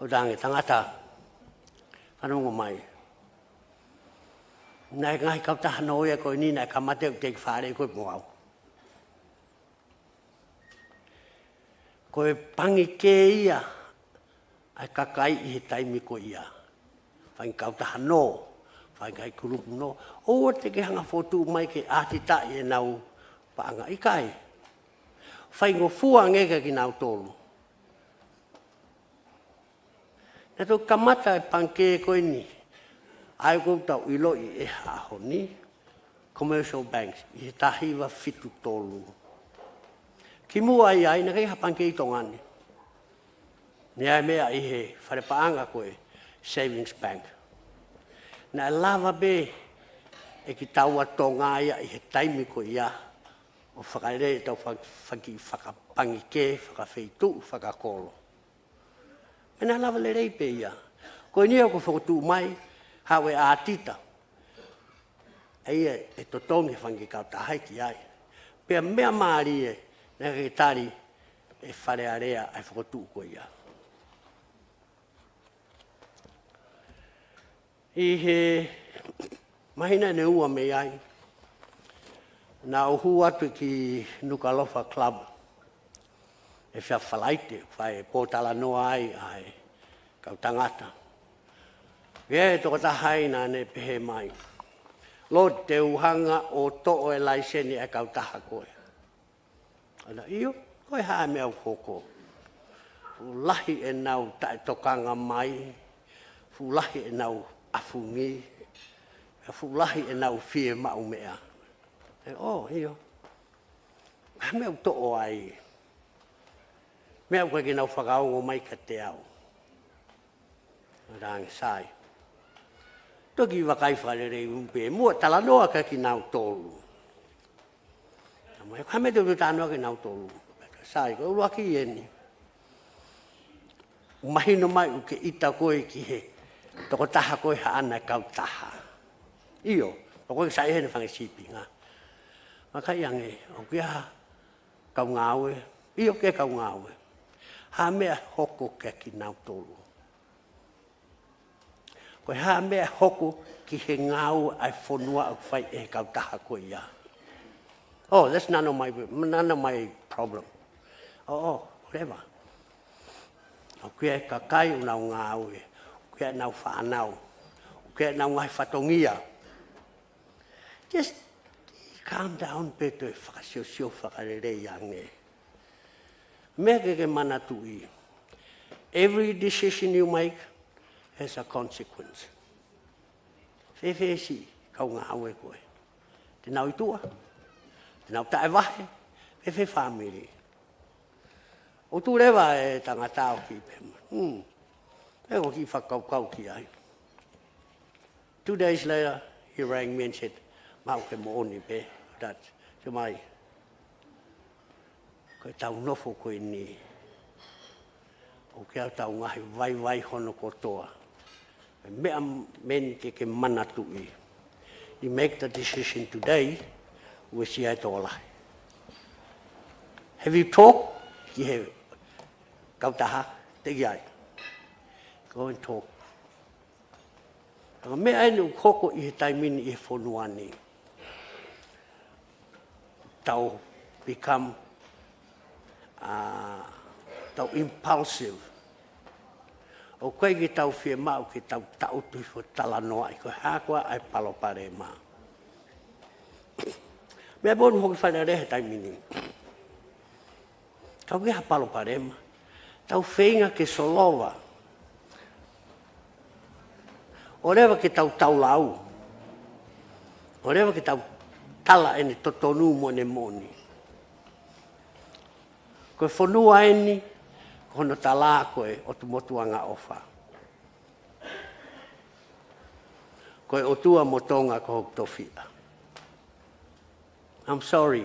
ʻO talaange, tangata, fanongo mai. Naʻe ngaahi kautaha nō ia ko eni naʻe kamata ʻo teʻeki fāʻeleʻi koe mo au. Ko e pangikē ia ʻa e kakai ʻi he taimi ko ia. Fanga kautaha nō, fanga kulupu nō. ʻOua te ke hanga fokotuʻu mai ke ʻatitaʻi ʻenau paʻanga, ʻikai. Faingofua ange kia kinautolu. Naʻe toki kamata e pangikē ko eni, ʻa ia ʻoku tau ʻiloʻi he ʻaho ni, commercial banks, ʻi he taha hiva fitu tolu. Kimuʻa ai, naʻe ʻikai ha pangikē ʻi Tonga ni. Naʻe ʻi ai e meʻa ʻi he fale paʻanga ko e savings bank. Naʻe lava pē ʻe kitaua Tonga ia ʻi he taimi ko ia ʻo fakalele ʻetau fanga, fanga kiʻi fakapangikē, fakafeituʻu, fakakolo. Pea naʻe lava lelei pē ia. Ko eni ia ʻoku fokotuʻu mai, haʻu e ʻatita. ʻA ia ʻe totongi fanga kiʻi kautaha ki ai. Pea meʻa mālie, naʻe ʻikai ke tali ʻe Fale Alea ʻa e fokotuʻu ko ia. ʻI he māhina ʻe ua mei ai, naʻa ku hū atu ki Nukuʻalofa Club, ʻi he efiafi Falaite, fai e pōtalanoa ai ʻa e kau tangata. Pea ʻi ai e tokotaha ai naʻa ne pehē mai, Lord, te u hanga ʻo toʻo e laiseni ʻa e kautaha ko ē. ʻAna, ʻio, ko e hā e meʻa ʻoku hoko? Fuʻu lahi ʻenau taʻetokanga mai, fuʻu lahi ʻenau ʻafungi, fuʻu lahi ʻenau fiemaʻu meʻa. ʻE, ʻō, ʻio. Ko e hā e meʻa ʻoku toʻo ai? Meʻa ʻoku ʻikai ke nau fakaongo mai kiate au. Langi sai. Toki vakai fakalelei pē muʻa, talanoa kia kinautolu. Talamai, ko e hā e meʻa te u talanoa kia kinautolu? Sai, ko e ʻuluaki eni. ʻoku mahino mai ʻoku ke ʻita koe ki he tokotaha ko ē haʻana kautaha. ʻIo, ʻoku ke sai heni fanga sīpinga. Maka i ange, ʻoku ke ha kau ngāue, ʻio ke kau ngāue. Ha meʻa hoko kia kinautolu. Ko e hā meʻa hoko ki he ngāue ʻa e fonua ʻoku fai ʻe he kautaha ko ia. Oh, that's none of my, none of my problem. Oh, oh, whatever. ʻOku ʻi ai e kakai ʻoku nau ngāue, ʻoku ʻi ai ʻenau fānau, ʻoku ʻi ai ʻenau ngaahi fatongia. Just calm down pē toe fakasiosio fakalelei ange. Meʻa ke ke manatuʻi. Every decision you make has a consequence. Fēfē siʻi kau ngāue ko ē. Te nau ʻi tuʻa. Te nau taʻevahe. Fēfē fāmili. ʻOku tuʻu leva e tangata ʻo kiʻi pehē mai. Hmm. Pea ko e kiʻi fakakaukau ki ai. Two days later, he rang me and said, maʻu ke moʻoni pē, that, te mai. Ko e tau nofo ko eni. ʻOku ʻi ai ʻetau ngaahi vaivai hono kotoa. Meʻa meni ke ke manatuʻi. You make the decision today, uesia e tokolahi. Have you talked? Ki he kautaha, teʻeki ai. Go and talk. Ka ko e meʻa eni ʻoku hoko ʻi he taimi ni ʻi he fonua ni. Tau become, uh, tau impulsive. ʻOku ʻikai ke tau fiemaʻu ke tau taʻutu hifo talanoaʻi ko e hā koā ʻa e palopalema. Meʻa pē ʻoku hoki fale he taimi ni. Ka ʻoku ʻi ai ha palopalema. Tau feinga ke solova. ʻOleva ke tau tau lau. ʻOleva ke tau tala ʻene totonu mo ʻene moʻoni. Ko e fonua eni, ko hono tala ko e ʻOtu Motu Angaʻofa. Ko e ʻOtua mo Tonga ko hoku tofiʻa. I'm sorry.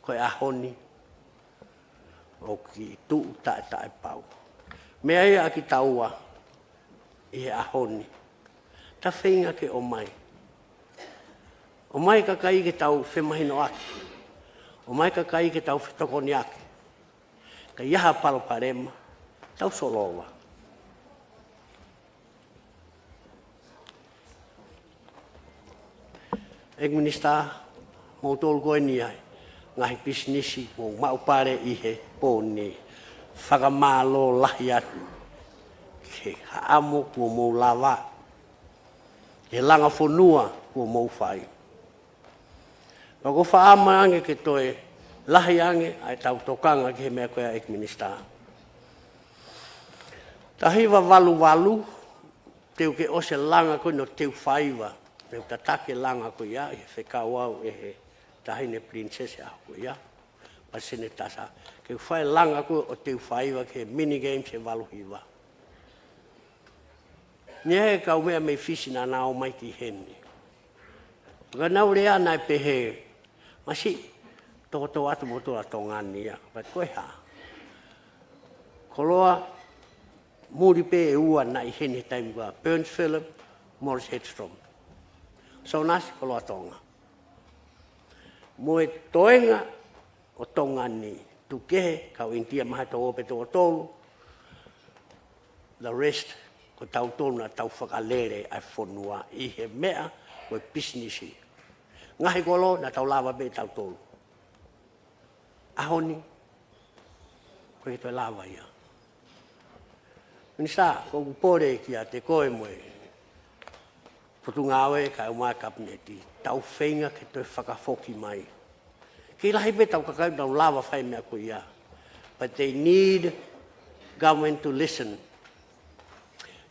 Ko e ʻaho ni, ʻoku kiʻi tuʻu taʻetaʻepau. Meʻa ia ʻa kitaua ʻi he ʻaho ni. Ta feinga ke ʻomai. ʻOmai kakai ke tau femahinoʻaki. ʻOmai kakai ke tau fetokoniʻaki. Ka ʻi ai ha palopalema, tau solova. ʻEiki Minisitā, moutolu ko eni ʻa e ngaahi pisinisi kuo maʻu pale ʻi he pō ni. Fakamālō lahi atu. Ke haʻamo kuo mou lava. Ke langa fonua kuo mou fai. Ka ʻoku ou fakaʻamu ange ke toe lahi ange ʻa ʻetau tokanga ki he meʻa ko ia ʻEiki Minisitā. Taha hiva valu valu, te u ke ʻosi e langa ko ē ʻo e teu faiva. Te u tataki e langa ko ia, ʻi he fekau au ʻe he Taʻahine Pilinisesi ʻaho ko ia. Palesiteni Tasa, ke u fai e langa ko ē ʻo e teu faiva ki he mini games he valu hiva. Naʻe ʻi ai e kau meʻa mei Fisi naʻa nau ō mai ki heni. Ka nau lea naʻe pehē, masiʻi, tokoto atu mo toa Tonga ni ia, but ko e hā. Koloa, muli pē ʻe ua naʻe ʻi heni he taimi ko ia, Burns Philip, Maurice Hedstrom. Sounasi, koloa Tonga. Mo e toenga ʻo Tonga ni, tuku kehe, kau ʻInitia mahalo ʻe toko ua pe toko tolu. The rest, ko tautolu naʻa tau fakalele ʻa e fonua ʻi he meʻa ko e pisinisi. Ngaahi kolo naʻa tau lava pē tautolu. ʻAho ni, ʻoku ʻikai ke toe lava ia. Minisitā, ʻoku ou pole kiate koe mo e Potungāue kae ʻumaʻā e Kapineti, tau feinga ke toe fakafoki mai. Kei lahi pē ʻetau kakai ʻoku nau lava fai e meʻa ko ia. But they need government to listen.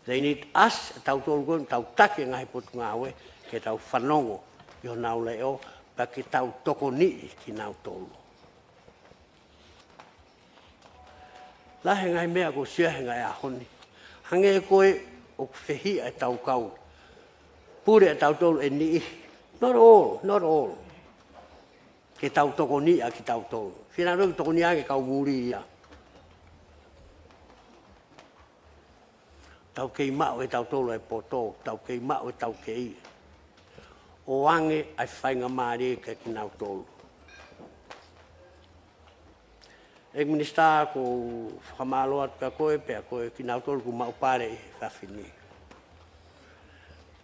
They need us, ʻa tautolu ko ē ʻoku tau taki e ngaahi Potungāue, ke tau fanongo ʻi honau leʻo, pea ke tau tokoniʻi kinautolu. Lahi e ngaahi meʻa kuo sio he ngaahi ʻaho ni. Hangē ko ē ʻoku fehiʻa ʻetau kau pule ʻatautolu ʻe niʻihi. Not all, not all. Ke tau tokoniʻi ʻa kitautolu. Fina nō ke tokoniʻi ange kau muli ia. Tau kei maʻu ʻe tautolu ʻa e poto, tau kei maʻu ʻe tautolu ʻa e taukei. ʻOange ʻa e faingamālie kia kinautolu. ʻEiki Minisitā, ʻoku ou fakamālō atu kia koe, pea ko kinautolu ʻoku maʻu pale ʻi he efiafi ni.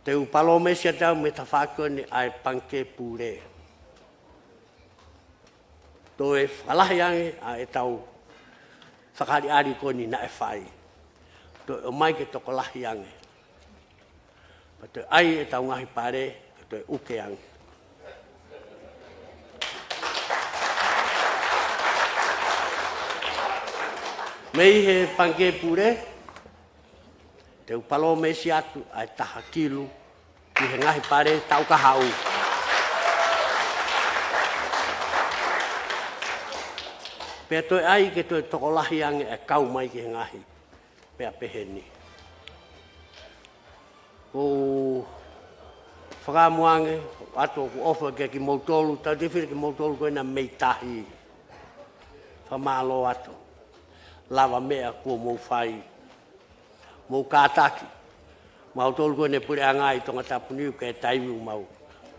Te u palōmesi atu au mei he tafaʻaki ko eni ʻa e Pangikē Pule. Toe fakalahi ange ʻa ʻetau fakaʻaliʻali ko eni naʻe fai. Toe ʻomai ke tokolahi ange. Pea toe ʻai ʻetau ngaahi pale, pea toe ʻuke ange. Mei he Pangikē Pule, te u palōmesi atu ʻa e taha kilu ki he ngaahi pale taʻu kahaʻu. Pea toe ʻai ke toe tokolahi ange ʻa e kau mai ki he ngaahi meʻa pehē ni. ʻOku ou fakaʻamu ange atu ʻoku ou ʻofa kia kimoutolu, tautefito kimoutolu ko ena mei tahi. Fakamālō atu. Lava meʻa kuo mou fai. Mou kātaki. Mautolu ko ena puleʻanga ʻi Tongatapu ni, ʻoku ʻi ai e taimi ʻoku mau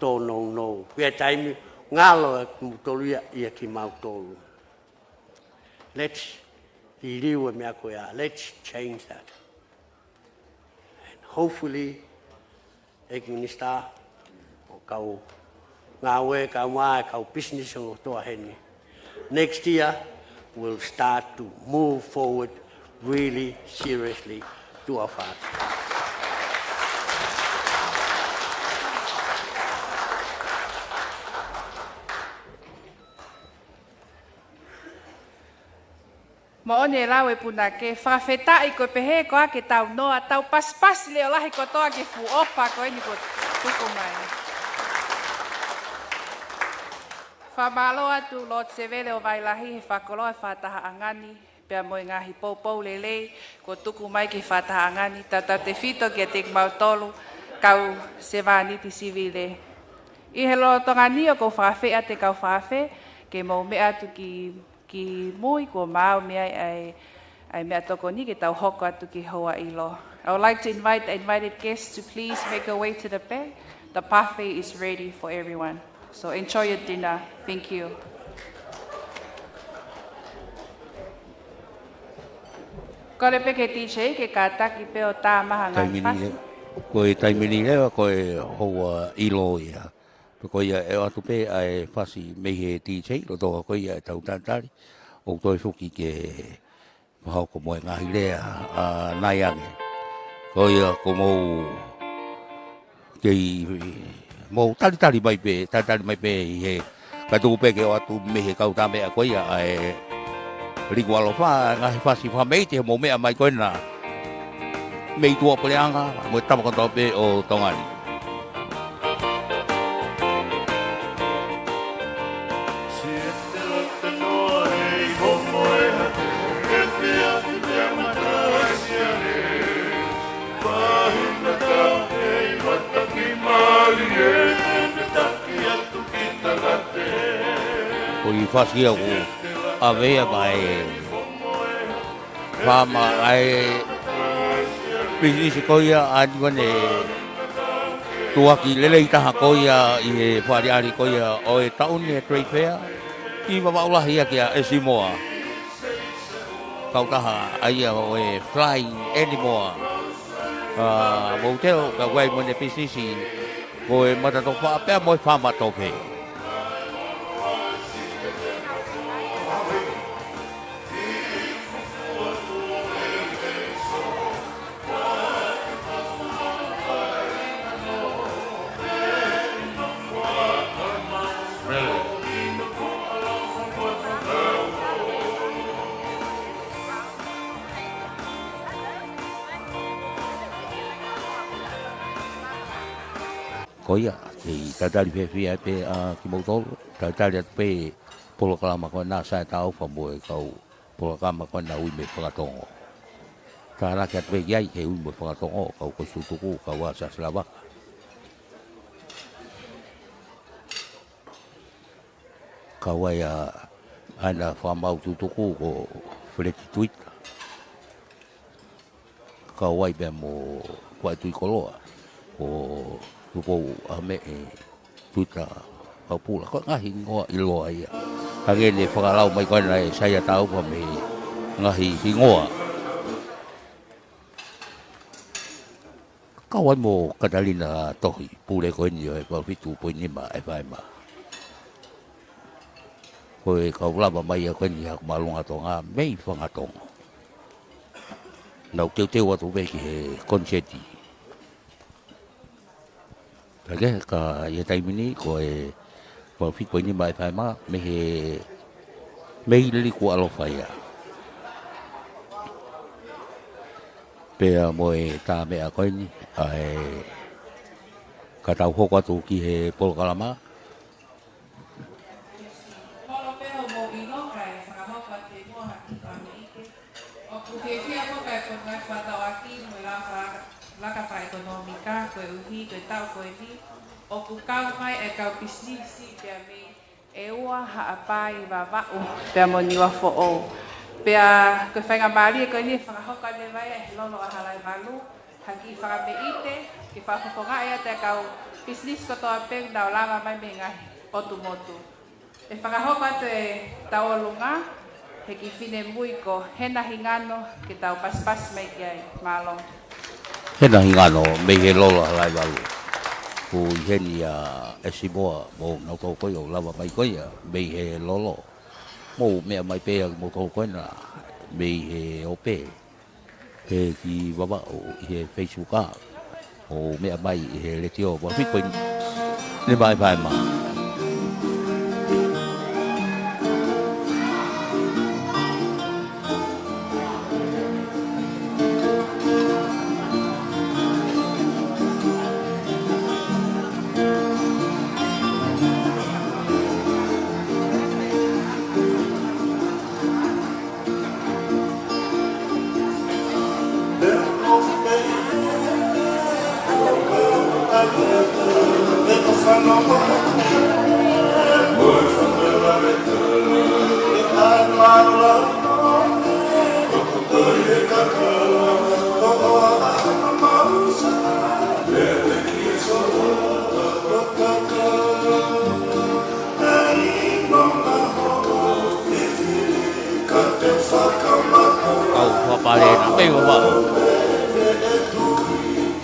tōnounou. ʻOku ʻi ai e taimi ngalo ʻa kimoutolu ia, ʻia kimautolu. Let's liliu e meʻa ko ia. Let's change that. And hopefully, ʻEiki Minisitā, ʻo kau ngāue, kau mā, kau business ʻo toa heni. Next year, we'll start to move forward really seriously to our father. Moʻoni e lau ʻa e punake, fakafetaʻi ko e pehē ko ā ke tau noa, tau pasipasi leʻo lahi kotoa ki he fuʻu ʻofa ko eni kuo tuku mai. Fakamālō atu Lord Sevele ʻo Vailahi he fakakoloa e fakatahaʻanga ni, pea mo e ngaahi poupou lelei kuo tuku mai ki he fakatahaʻanga ni, tautautefito kiate kimautolu kau sevāniti sivile. ʻI he lolotonga ni ʻoku ou fakaafeʻi atu e kau fakaafe ke mou meʻa atu ki ki mui kuo maau mei ai ʻa e, ʻa e meʻatokoni ke tau hoko atu ki he houa ʻilo. I would like to invite the invited guests to please make your way to the back. The buffet is ready for everyone. So enjoy your dinner. Thank you. Kole pē ki he D J ke kātaki pē ʻo tā mai ha ngaahi Taimi ni fasi. le-, ko e taimi ni leva, ko e houa ʻilo ia. Pea ko ia ʻe ʻoatu pē ʻa e fasi mei he D J, lolotonga ko ia ʻetau talitali, ʻo toe foki ke fakahoko mo e ngaahi lea ʻa Naiange. Ko ia ko mou kei, mou talitali mai pē, talitali mai pē ʻi he, kae tuku pē ke ʻoatu mei he kau tā meʻa ko ia ʻa e Liku ʻAlofa, ngaahi fasi fakameʻite, mou meʻa mai ko ena mei tuʻapuleʻanga mo e tama kotoa pē ʻo Tonga ni. Ko e fasi ia ʻoku ʻave ia mai fāma ʻa e pisinisi ko ia ʻa Niuane, tuʻuaki lelei taha ko ia ʻi he fakaʻaliʻali ko ia ʻo e taʻu ni e Trade Fair, ʻi Vavaʻu Lahi ʻaki ʻa ʻEsimoa. Kautaha ʻa ia ʻo e Flying Animoa. ʻA, mou teo, ka ʻoku ʻi ai mo ʻene pisinisi, ko e matatofa pea mo e fāma tofe. Ko ia, kei talitali fiefia pē ʻa kimoutolu, talitali atu pē polokalama ko ena Saʻe Taʻofa mo e kau polokalama ko ena Ui mo e Fakatongo. Tānaki atu pē ki ai he Ui mo e Fakatongo, kau Kolisi Tutuku, kau Siasi Lavaka. Kau ai ʻa ʻAna Fakamaau Tutuku ko Feleti Tuita. kau ai pea mo Kuaʻi Tuʻi Koloa, ko Tupou ʻAmeʻe Tuita Faupula, ko e ngaahi hingoa ʻiloa ia. Hangē ne fakalau mai ko ena ʻe Saia Taufa mei he ngaahi hingoa. Kau ai mo Katalina Tohi, pule ko eni ʻo e valu fitu poini nima FM. Ko e kau lava mai ia ko eni ʻa Malunga Tonga mei Fangatongo. Nau teuteu atu pē ki he koniseti. Ka ke, ka ʻi he taimi ni, ko e valu fitu poini nima FM, mei he, mei Liku ʻAlofa ia. Pea mo e tā meʻa ko eni, ʻa e ka tau hoko atu ki he polokalama. Holo pē hoʻomou ʻilo kae fakahoko atu e moa ha kiʻi fakameʻite. ʻOku fiefia foki ʻa e Potungāue Fakatauʻaki mo e Laka, Laka Fakaʻekonōmika, koeʻuhi ko e taʻu ko eni ʻoku kau mai e kau pisinisi pea mei ʻEua, Haʻapai, Vavaʻu pea mo Niuafoʻou. Pea ko e faingamālie ko eni ʻe fakahoko atu leva ia ʻe he Lolo ʻa Halaevalu ha kiʻi fakameʻite ke fakafofongaʻi atu e kau pisinisi kotoa pē ʻoku nau lava mai mei he ngaahi ʻotu motu. ʻE fakahoko atu e tauʻolunga ʻe he kiʻi finemui ko Hena Hingano, ke tau pasipasi mai ki ai. Mālō. Hena Hingano mei he Lolo ʻa Halaevalu. Ko ʻi heni ʻa ʻEsimoa mo nautolu ko ia ʻoku lava mai ko ia mei he Lolo. Mou meʻa mai pē ʻa kimoutolu ko ena mei he ope, he ki Vavaʻu ʻi he Facebook, ʻo meʻa mai ʻi he letiō, valu fitu poini nima FM. Kau fakapale na mei Vavaʻu.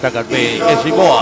Taka pē ʻEsimoa.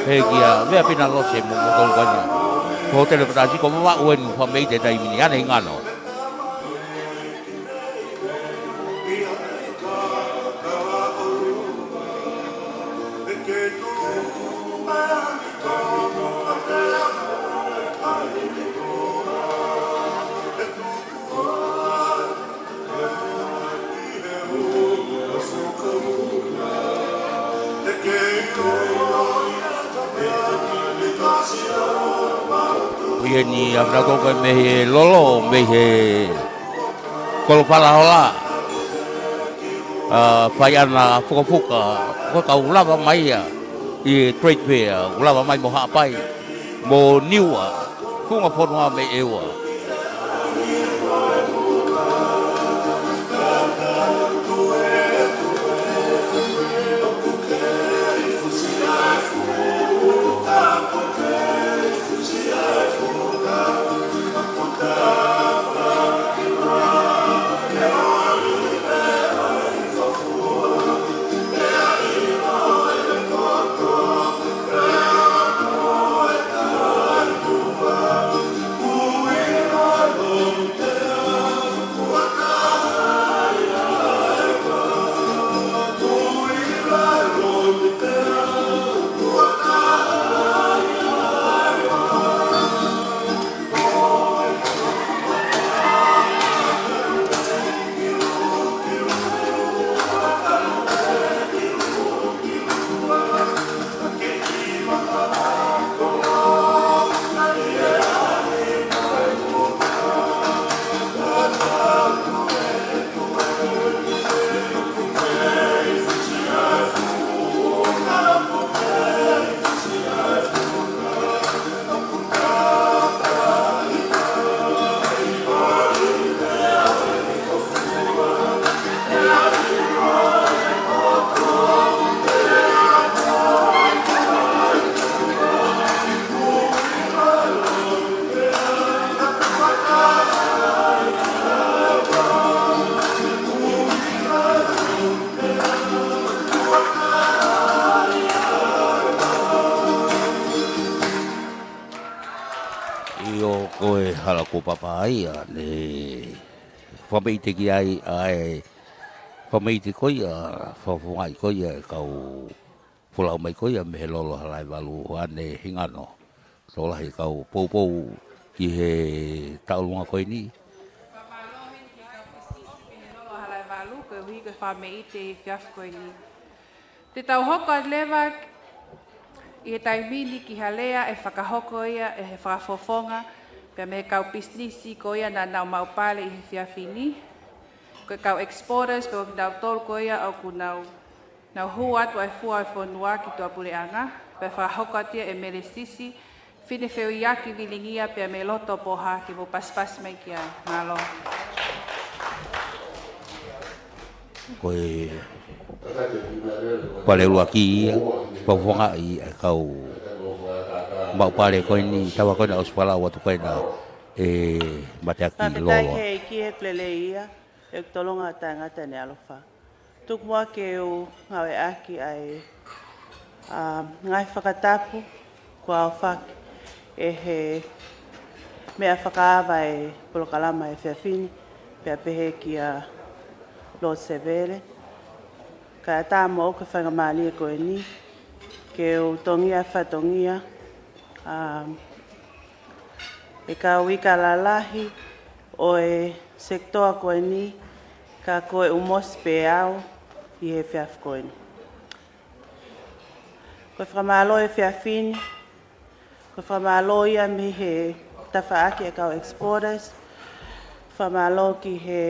He kia, meʻa pē naʻa lose mo, mo tolu kani. Ko Hōtele Patasiko Vavaʻu eni, fakameʻite taimi ni, Hena Hingano. ʻI heni ʻa kinautolu ko ē mei he Lolo, mei he Kolo Falahola. ʻA, fai ʻana fukafuka, ko e kau lava mai ia ʻi he trade fair, ʻoku lava mai mo Haʻapai, mo Niua, funga fonua mei ʻEua. ʻIo, ko e hala ko Papaʻia ne fakameʻite ki ai ʻa e fakameʻite ko ia, fakafofongaʻi ko ia e kau folau mai ko ia mei he Lolo Halaevalu, ʻa ʻene hingano. Tokolahi e kau poupou ki he taʻolunga ko eni. Fakamālō heni ki he kau pisinisi mei he Lolo Halaevalu, koeʻuhi ko e fakameʻite he efiafi ko eni. Te tau hoko atu leva ʻi he taimi ni ki ha lea ʻe fakahoko ia ʻe he fakafofonga, pea mei he kau pisinisi ko ia naʻa nau maʻu pale ʻi he efiafi ni. Ko e kau exporters, ko kinautolu ko ia ʻoku nau, nau hū atu ʻa e fua ʻo e fonua ki tuʻapuleʻanga, pea fakahoko atu ia ʻe Melesisi Finefeuiaki Vilingia pea mei Lotopoha, ke mou pasipasi mai ki ai. Mālō. Ko e pale ʻuluaki ia, fakafofongaʻi e kau maʻu pale ko eni, taua ko ena ʻosi folau atu ko ena ʻe Mateaki Lolo. Fakafetaʻi ki he ʻEiki he lelei ia, ʻe tolonga taʻengata ʻene ʻaloʻofa. Tuku muʻa ke u ngāueʻaki ʻa e, ʻa, ngaahi fakatapu kuo ʻohake ʻe he meʻa fakaava e polokalama he efiafi ni, pea pehē kia Lord Sevele. Kae ʻatā moʻoku e faingamālie ko eni, ke u tongia fatongia, ʻa, e kau ika lalahi ʻo e sekitoa ko eni, ka ko e ʻumosi pē au ʻi he efiafi ko eni. Ko e fakamālō he efiafi ni, ko e fakamālō ia mei he tafaʻaki e kau exporters, fakamālō ki he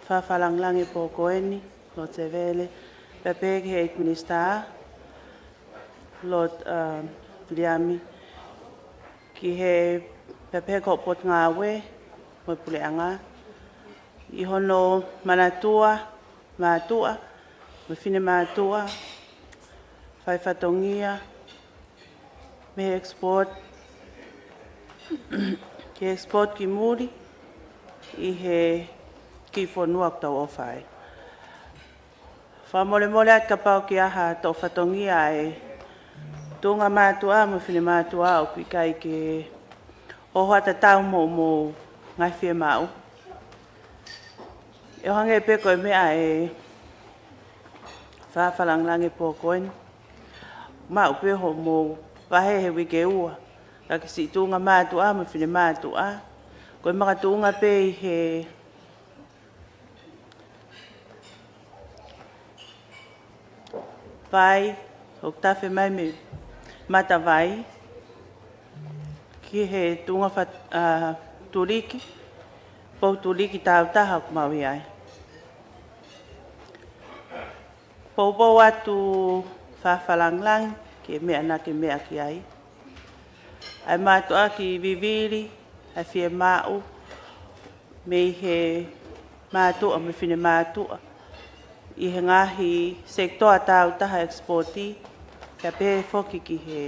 Fakafakalāngilangi pō ko eni, Lord Sevele, pea pehē ki he ʻEiki Minisitā, Lord, um, Viliami, ki he, pea pehē ki he Potungāue mo e Puleʻanga, ʻi hono manatua mātuʻa mo e finemātuʻa, fai fatongia mei he export, ki he export ki muli ʻi he kiʻi fonua ʻoku tau ʻofa ai. Fakamolemole atu kapau ʻoku ʻi ai ha toʻo fatongia ʻa e tuʻunga mātuʻa mo e finemātuʻa ʻoku ʻikai ke ʻohoa tatau mo hoʻomou ngaahi fiemaʻu. ʻE ʻo hangē pē ko e meʻa ʻa e Fakafakalāngilangi pō ko eni, maʻu pē hoʻomou vahe he uike ua, ka ki siʻi tuʻunga mātuʻa mo e finemātuʻa, ko e makatuʻunga pē ʻi he vai ʻoku tafe mai mei Matavai ki he tuʻunga fat-, ʻa, tuliki, pou tuliki tāutaha ʻoku mau ʻi ai. Poupou atu Fakafakalāngilangi ki he meʻa naʻa ke meʻa ki ai. ʻA e mātuʻaki vivili ʻa e fiemaʻu mei he mātuʻa mo e finemātuʻa ʻi he ngaahi sekitoa tāutaha export, pea pehē foki ki he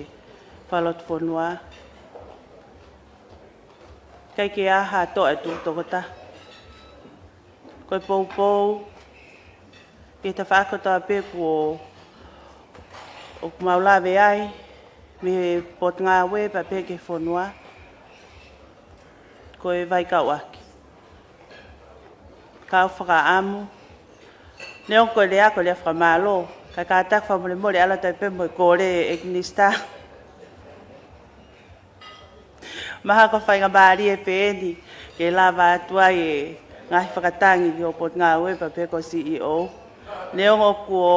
fakalotofonua. ʻIkai ke ʻi ai ha toʻa ʻe tuʻu tokotaha. Ko e poupou ki he tafaʻaki kotoa pē kuo, ʻoku mau lave ai mei he Potungāue pea pehē ki he fonua, ko e vaikauʻaki. Kau fakaʻamu, neongo ko e lea ko e lea fakamālō, kae kātaki fakamolemole ʻalu atu ai pē mo e kole ʻEiki Minisitā. Mahalo ko e faingamālie pē eni ke lava atu ai e ngaahi fakatangi ki hoʻo Potungāue pea pehē ki ho C E O. Neongo kuo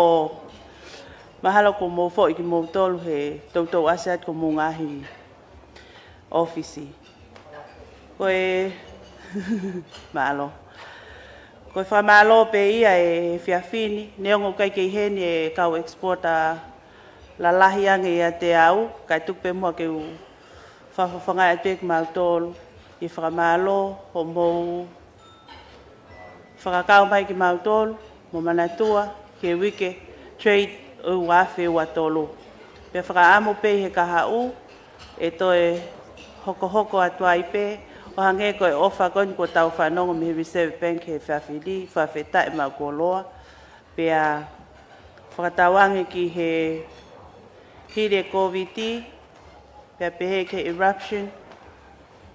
mahalo kuo mou foʻi kimoutolu he toutou ʻasi atu ki homou ngaahi ʻōfisi. Ko e mālō. Ko e fakamālō pē ia he efiafi ni, neongo ʻoku ʻikai ke ʻi heni e kau exporter lalahi ange ʻiate au, kae tuku pē muʻa ke u fakafofongaʻi atu pē kimautolu, ʻi he fakamālō hoʻomou fakakau mai kimautolu, mo manatua ki he uike trade ʻo e ua afe ua tolu. Pea fakaʻamu pē ʻi he kahaʻu, ʻe toe hokohoko atu ai pē, ʻo hangē ko e ʻofa ko eni kuo tau fanongo mei he Reserve Bank he efiafi ni, fakafetaʻi maʻu koloa, pea fakatauange ki he hili e Kōviti, pea pehē ki he eruption,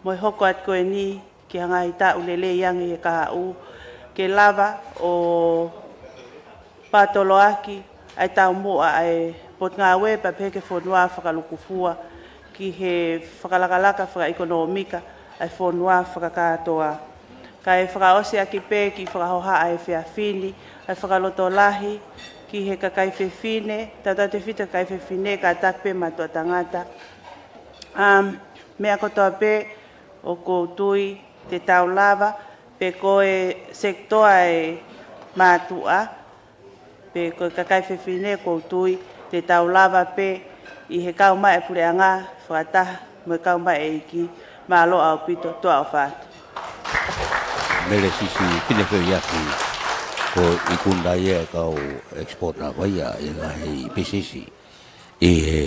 mo e hoko atu ko eni ki he ngaahi taʻu lelei ange he kahaʻu, ke lava ʻo pātoloaki ʻa e taumuʻa ʻa e Potungāue pea pehē ki he fonua fakalukufua ki he fakalakalaka fakaʻekonōmika ʻa e fonua fakakātoa. Kae fakaʻosi ʻaki pē ki he fakahohaʻa ʻa e efiafi ni, ʻa e fakalotolahi ki he kakai fefine, tautautefito kakai fefine, kātaki pē mātuʻa tangata. Um, meʻa kotoa pē ʻoku ou tui te tau lava, pe ko e sekitoa ʻa e mātuʻa, pe ko e kakai fefine, ʻoku ou tui te tau lava pē ʻi he kau mai ʻa e puleʻanga fakataha mo e kau mai ʻa e ʻEiki. Mālō ʻaupito, tuʻa ʻofa atu. Mele Sisi Pinefeuiaki, ko e ikuna ia ʻa e kau exporter ko ia ʻi he ngaahi pisisi ʻi he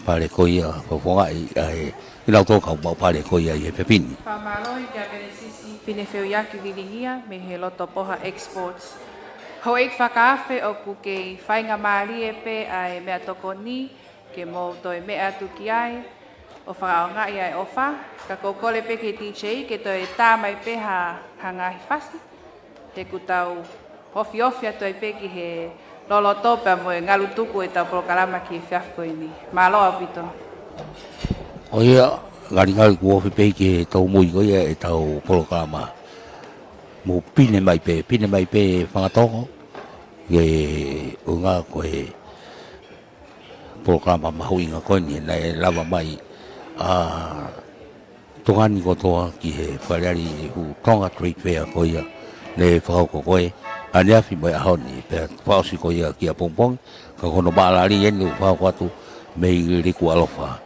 pale ko ia, fofongaʻi ʻa e, ʻi he ʻenau tō kau maʻu pale ko ia ʻi he efiafi ni. Fakamālō kia Mele Sisi Pinefeuiaki Vilingia mei he Lotopoha Exports. Houʻeiki fakaafe, ʻoku kei faingamālie pē ʻa e meʻatokoni ke mou toe meʻa atu ki ai ʻo fakaʻaongaʻi ʻa e ʻofa, ka ʻoku ou kole pē ki he D J ke toe tā mai pē ha, ha ngaahi fasi. He kuo tau ofiofi atu ai pē ki he loloto pea mo e ngalutuku ʻetau polokalama ki he efiafi ko eni. Mālō ʻaupito. ʻIo, ngalingali kuo ofi pē ki he taumui ko ia ʻetau polokalama. Mou pine mai pē, pine mai pē fanga toko, ke ʻuhinga ko e polokalama mahuʻinga ko eni naʻe lava mai ʻa Tonga ni kotoa ki he Fale Alea Hu Tonga Trade Fair ko ia naʻe fakahoko ko ē ʻaneafi mo e ʻaho ni, pea fakaʻosi ko ia kia pongipongi, ka ko hono maʻalali eni ʻoku fakahoko atu mei Liku ʻAlofa.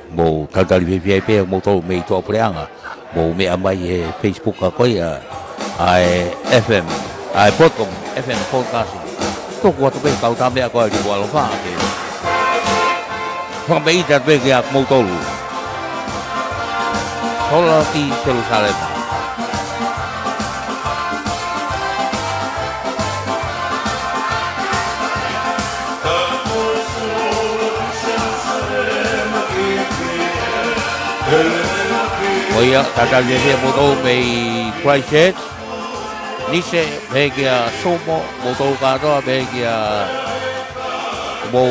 Mou talitali fiefia pē moutolu mei tuʻapuleʻanga. Mou meʻa mai he Facebook ko ia ʻa e F M, ʻa e Potcom F M Podcast. Tuku atu pē kau tā meʻa ko ē Liku ʻAlofa ke fakameʻite atu pē kia moutolu. Hola ki Selusalema. Ko ia, talitali fiefia moutolu mei Christchurch. Nise, pehē kia Sumo, moutolu kātoa, pehē kia mou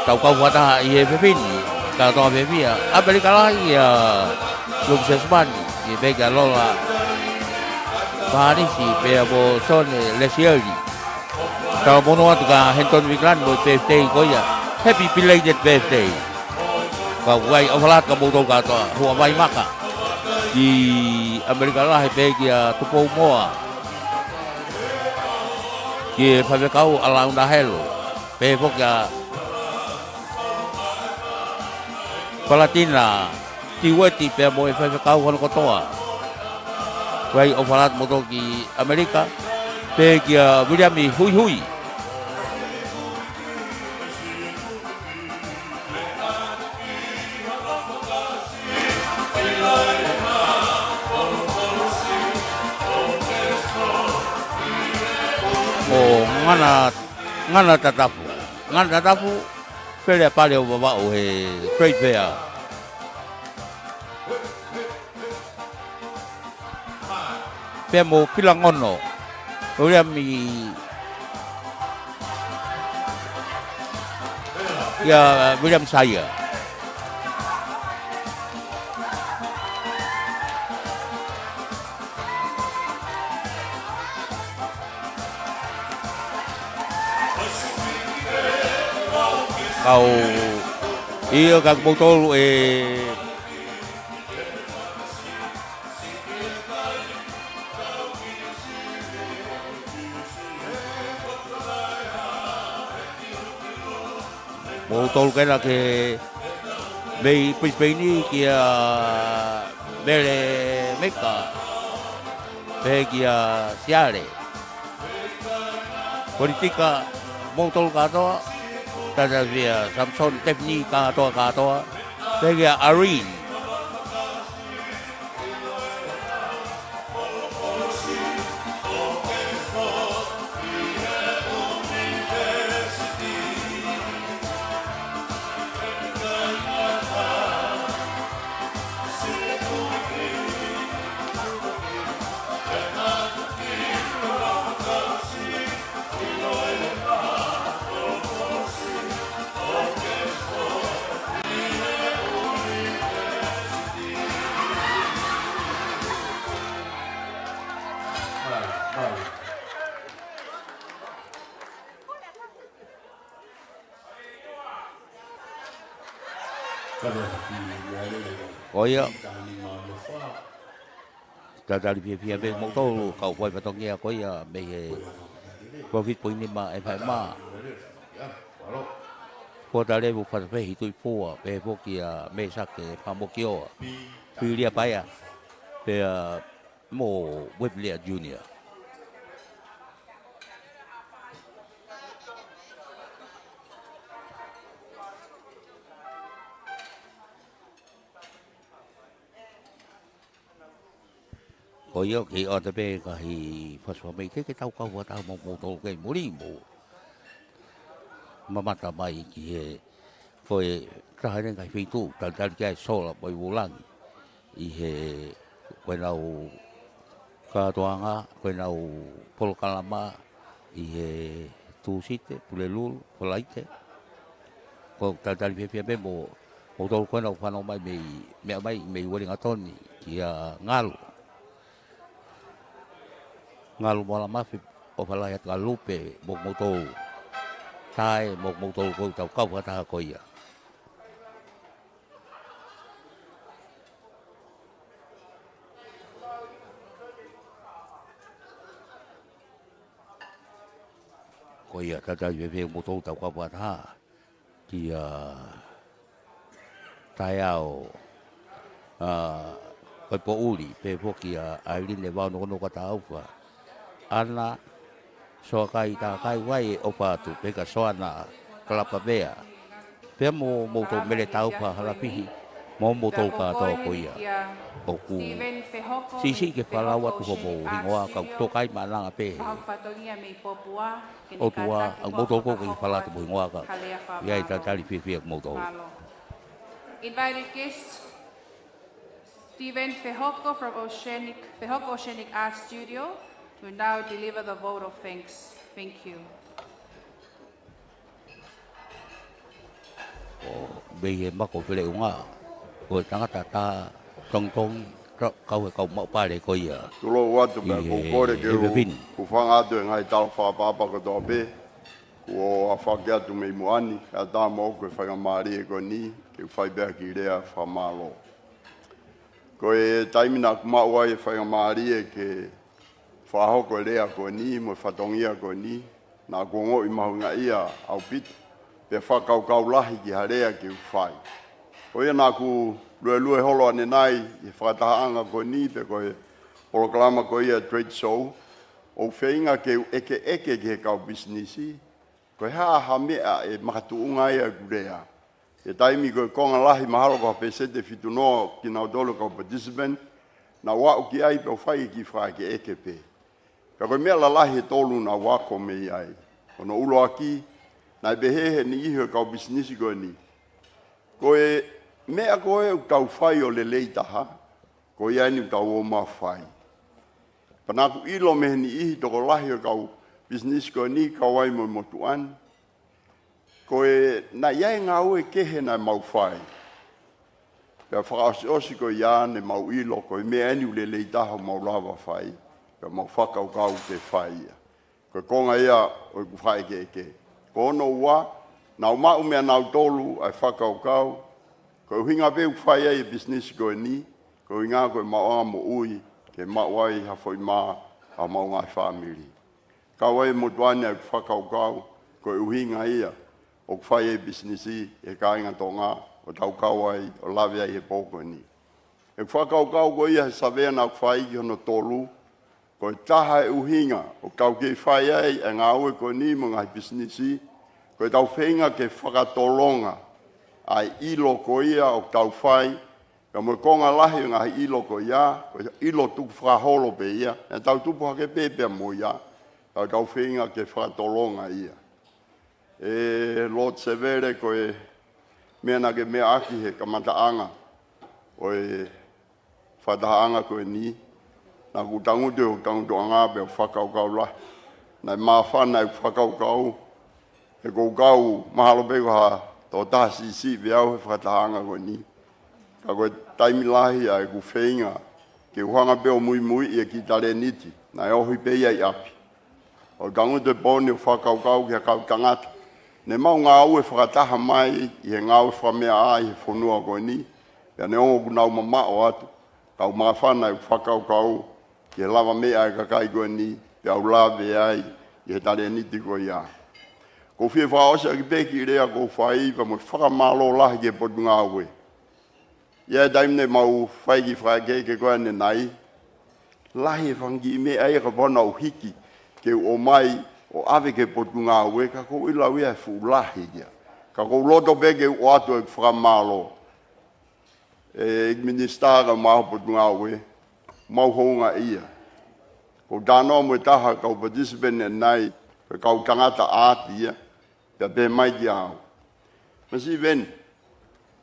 tau kau fakataha ʻi he efiafi ni, kātoa fiefia. ʻAmelika Lahi, ʻa Luke Sesmani, pehē kia Lola Pahanisi, pea mo Sone Lesieli. Talamonū atu kia Henton Vikilani mo e birthday ko ia. Happy belated birthday. Ka ʻoku ʻofa lahi atu kia moutolu kātoa, Huʻavai Maka ʻi ʻAmelika Lahi, pehē kia Tupou Moa, ki he faifekau ʻa Launa Helu, pehē foki kia Palatina Tiueti pea mo e faifekau hono kotoa. Fai ʻofa lahi atu moutolu ki ʻAmelika, pehē kia Viliami Huihui. Mo Ngana, Ngana Tatafu. Ngana Tatafu, Fele ʻa Pale ʻo Vavaʻu he trade fair. Pea mo Pilangono, William i, ia William Saia. Kau, ʻio, ka moutolu ē. Moutolu kena ke mei Brisbane kia Mele Meka, pehē kia Siale. Politika, moutolu kātoa, talitali fiefia Samson, Tefini, kātoa, kātoa, pehē kia Ari. Ko ia, talitali fiefia pē kimoutolu kau fai fatongia ko ia mei he Covid point nima F M A. Fuata Levu Fatafehi Tuʻifua, pehē foki ʻa Mesake Famokioa, Filia Paea, pea mo Weblea Junior. Ko ia ke ʻoatu pē kahi fasi fakameʻite ke tau kau fakataha mo moutolu kei muli mo mamata mai ki he, ko e taha eni kahi feituʻu, talitali ki ai sola mo e vūlangi. ʻI he, ko ʻenau kātoanga, ko ʻenau polokalama, ʻi he Tūsite, Pulelulu, Falaite. Ko e talitali fiefia pē mo, moutolu ko ʻenau fanongo mai mei, meʻa mai mei Uelingatoni, kia Ngalu. Ngalu mo Lamafi, ʻofa lahi atu kia Lupe, mo moutolu. Tae, mo moutolu ko ʻetau kau fakataha ko ia. Ko ia, talitali fiefia moutolu tau kau fakataha. Kia Taeao, ʻa, Koipoʻuli, pehē foki kia ʻAiline Vao Nokonoko Taufa. ʻAna, Soakai Takai Vai ʻofa atu, pehē kia Soana Kalapavea. Pea mo moutolu Mele Taufa Halafihi, mo moutolu kātoa ko ia. ʻOku siʻisiʻi ke fakalaua atu homou hingoa kau tokai maʻananga pē. ʻOtua, ʻa moutolu ko ē ke fakalaua atu homou hingoa ka. ʻI ai talitali fiefia moutolu. Invited guest, Stephen Fehoko from Oceanic, Fehoko Oceanic Art Studio, will now deliver the vote of thanks. Thank you. ʻO mei he mako feleʻunga, ko e tangata tā tongitongi, ka-, kau he kau maʻu pale ko ia. Tulou atu mea ʻi he kole ke u, F F N. Ku fanga atu e ngaahi tala fakaʻapaʻapa kotoa pē, kuo ʻafaki atu mei muʻa ni, kae ʻatā moʻoku e faingamālie ko eni, ke u fai pē ʻa e kiʻi lea fakamālō. Ko e taimi naʻa ku maʻu ai e faingamālie ke fakahoko e lea ko eni, mo e fatongia ko eni, naʻa ku ongoʻi mahuʻinga ia ʻaupito, pea fakakaukau lahi ki ha lea ke u fai. Ko ia naʻa ku luelue holo ʻanenai ʻi he fakatahaʻanga ko eni, pe ko e polokalama ko ia trade show, ʻo feinga ke u ʻekeʻeke ki he kau pisinisi, ko e hā ha meʻa ʻe makatuʻunga ai ʻeku lea. ʻI he taimi ko e konga lahi mahalo ko ha peseti ʻe fitu noa kinautolu kau participant, naʻa ku aʻu ki ai pea u fai e kiʻi fakaʻekeʻeke pē. Ka ko e meʻa lalahi ʻe tolu naʻa ku ako mei ai. Hono ʻuluaki, naʻe pehē he niʻihi ʻo e kau pisinisi ko eni, ko e meʻa ko ē ʻoku tau fai ʻo lelei taha, ko ia eni ʻoku tau ō mai ʻo fai. Pea naʻa ku ʻilo mei he niʻihi tokolahi ʻo e kau pisinisi ko eni kau ai mo e motuʻa ni, ko e naʻe ʻi ai e ngāue kehe naʻa mau fai. Pea fakaʻosiʻosi ko ia ne mau ʻilo ko e meʻa eni ʻoku lelei taha ʻo mau lava fai, pea mau fakakaukau ke fai ia. Ko e konga ia ʻo ʻeku fakaʻekeʻeke. Ko hono ua, naʻa ku maʻu mei ʻanautolu ʻa e fakakaukau, ko e ʻuhinga pē ʻoku fai ai e pisinisi ko eni, ko e ʻuhinga ko e maʻuʻanga moʻui, ke maʻu ai ha foʻi mā ʻa homau ngaahi fāmili. Kau ai e motuʻa ni ʻa ʻeku fakakaukau, ko e ʻuhinga ia ʻoku fai ai e pisinisi ʻe he kāinga Tonga, ʻo tau kau ai ʻo lave ai he pō ko eni. ʻEku fakakaukau ko ia he savea naʻa ku fai ki hono tolu, ko e taha e ʻuhinga ʻoku tau kei fai ai e ngāue ko eni mo e ngaahi pisinisi, ko ʻetau feinga ke fakatolonga ʻa e ʻilo ko ia ʻoku tau fai, ka mo e konga lahi ʻo e ngaahi ʻilo ko ia, ko e ʻilo tukufakaholo pē ia, naʻa tau tupu hake pē pea mo ia, ka ʻoku tau feinga ke fakatolonga ia. ʻE Lord Sevele, ko e meʻa naʻa ke meʻa ʻaki he kamataʻanga ʻo e fakatahaʻanga ko eni, naʻa ku tangutu ʻi hoku tangutuʻanga pea u fakakaukau lahi. Naʻe māfana ʻeku fakakaukau, he ʻoku ou kau mahalo pē ko ha tokotaha siʻisiʻi pē au he fakatahaʻanga ko eni. Ka ko e taimi lahi ʻa ʻeku feinga ke u hanga pē ʻo muimuiʻi e kiʻi talēniti naʻe ohi pē ia ʻi ʻapi. ʻO tangutu he pō ni ʻo fakakaukau ki ha kau tangata Ne mau ngāue fakataha mai ʻi he ngāue fakameaʻa ʻi he fonua ko eni, pea neongo ʻoku nau mamaʻo atu, ka ʻoku māfana ʻeku fakakaukau ki he lava meʻa ʻa e kakai ko eni, pea u lave ai ʻi he talēniti ko ia. ʻOku ou fie fakaʻosi ʻaki pē e kiʻi lea kuo u fai, pea mo e fakamālō lahi ki he Potungāue. ʻI he taimi ne mau fai e kiʻi fakaʻekeʻeke ko eni ʻanenai, lahi e fanga kiʻi meʻa ia kapau naʻa ku hiki ke u ʻomai ʻo ʻave ki he Potungāue, ka ʻoku ou ʻilo au ia ʻe fuʻu lahi ia. Ka ʻoku ou loto pē ke u ʻoatu e fakamālō. ʻE Minisitā, kau Potungāue, mau houngaʻia. ʻOku ou talanoa mo e taha e kau participant ʻanenai, ko e kau tangata ʻaati ia, pea pehē mai kiate au, Masiʻi Veni,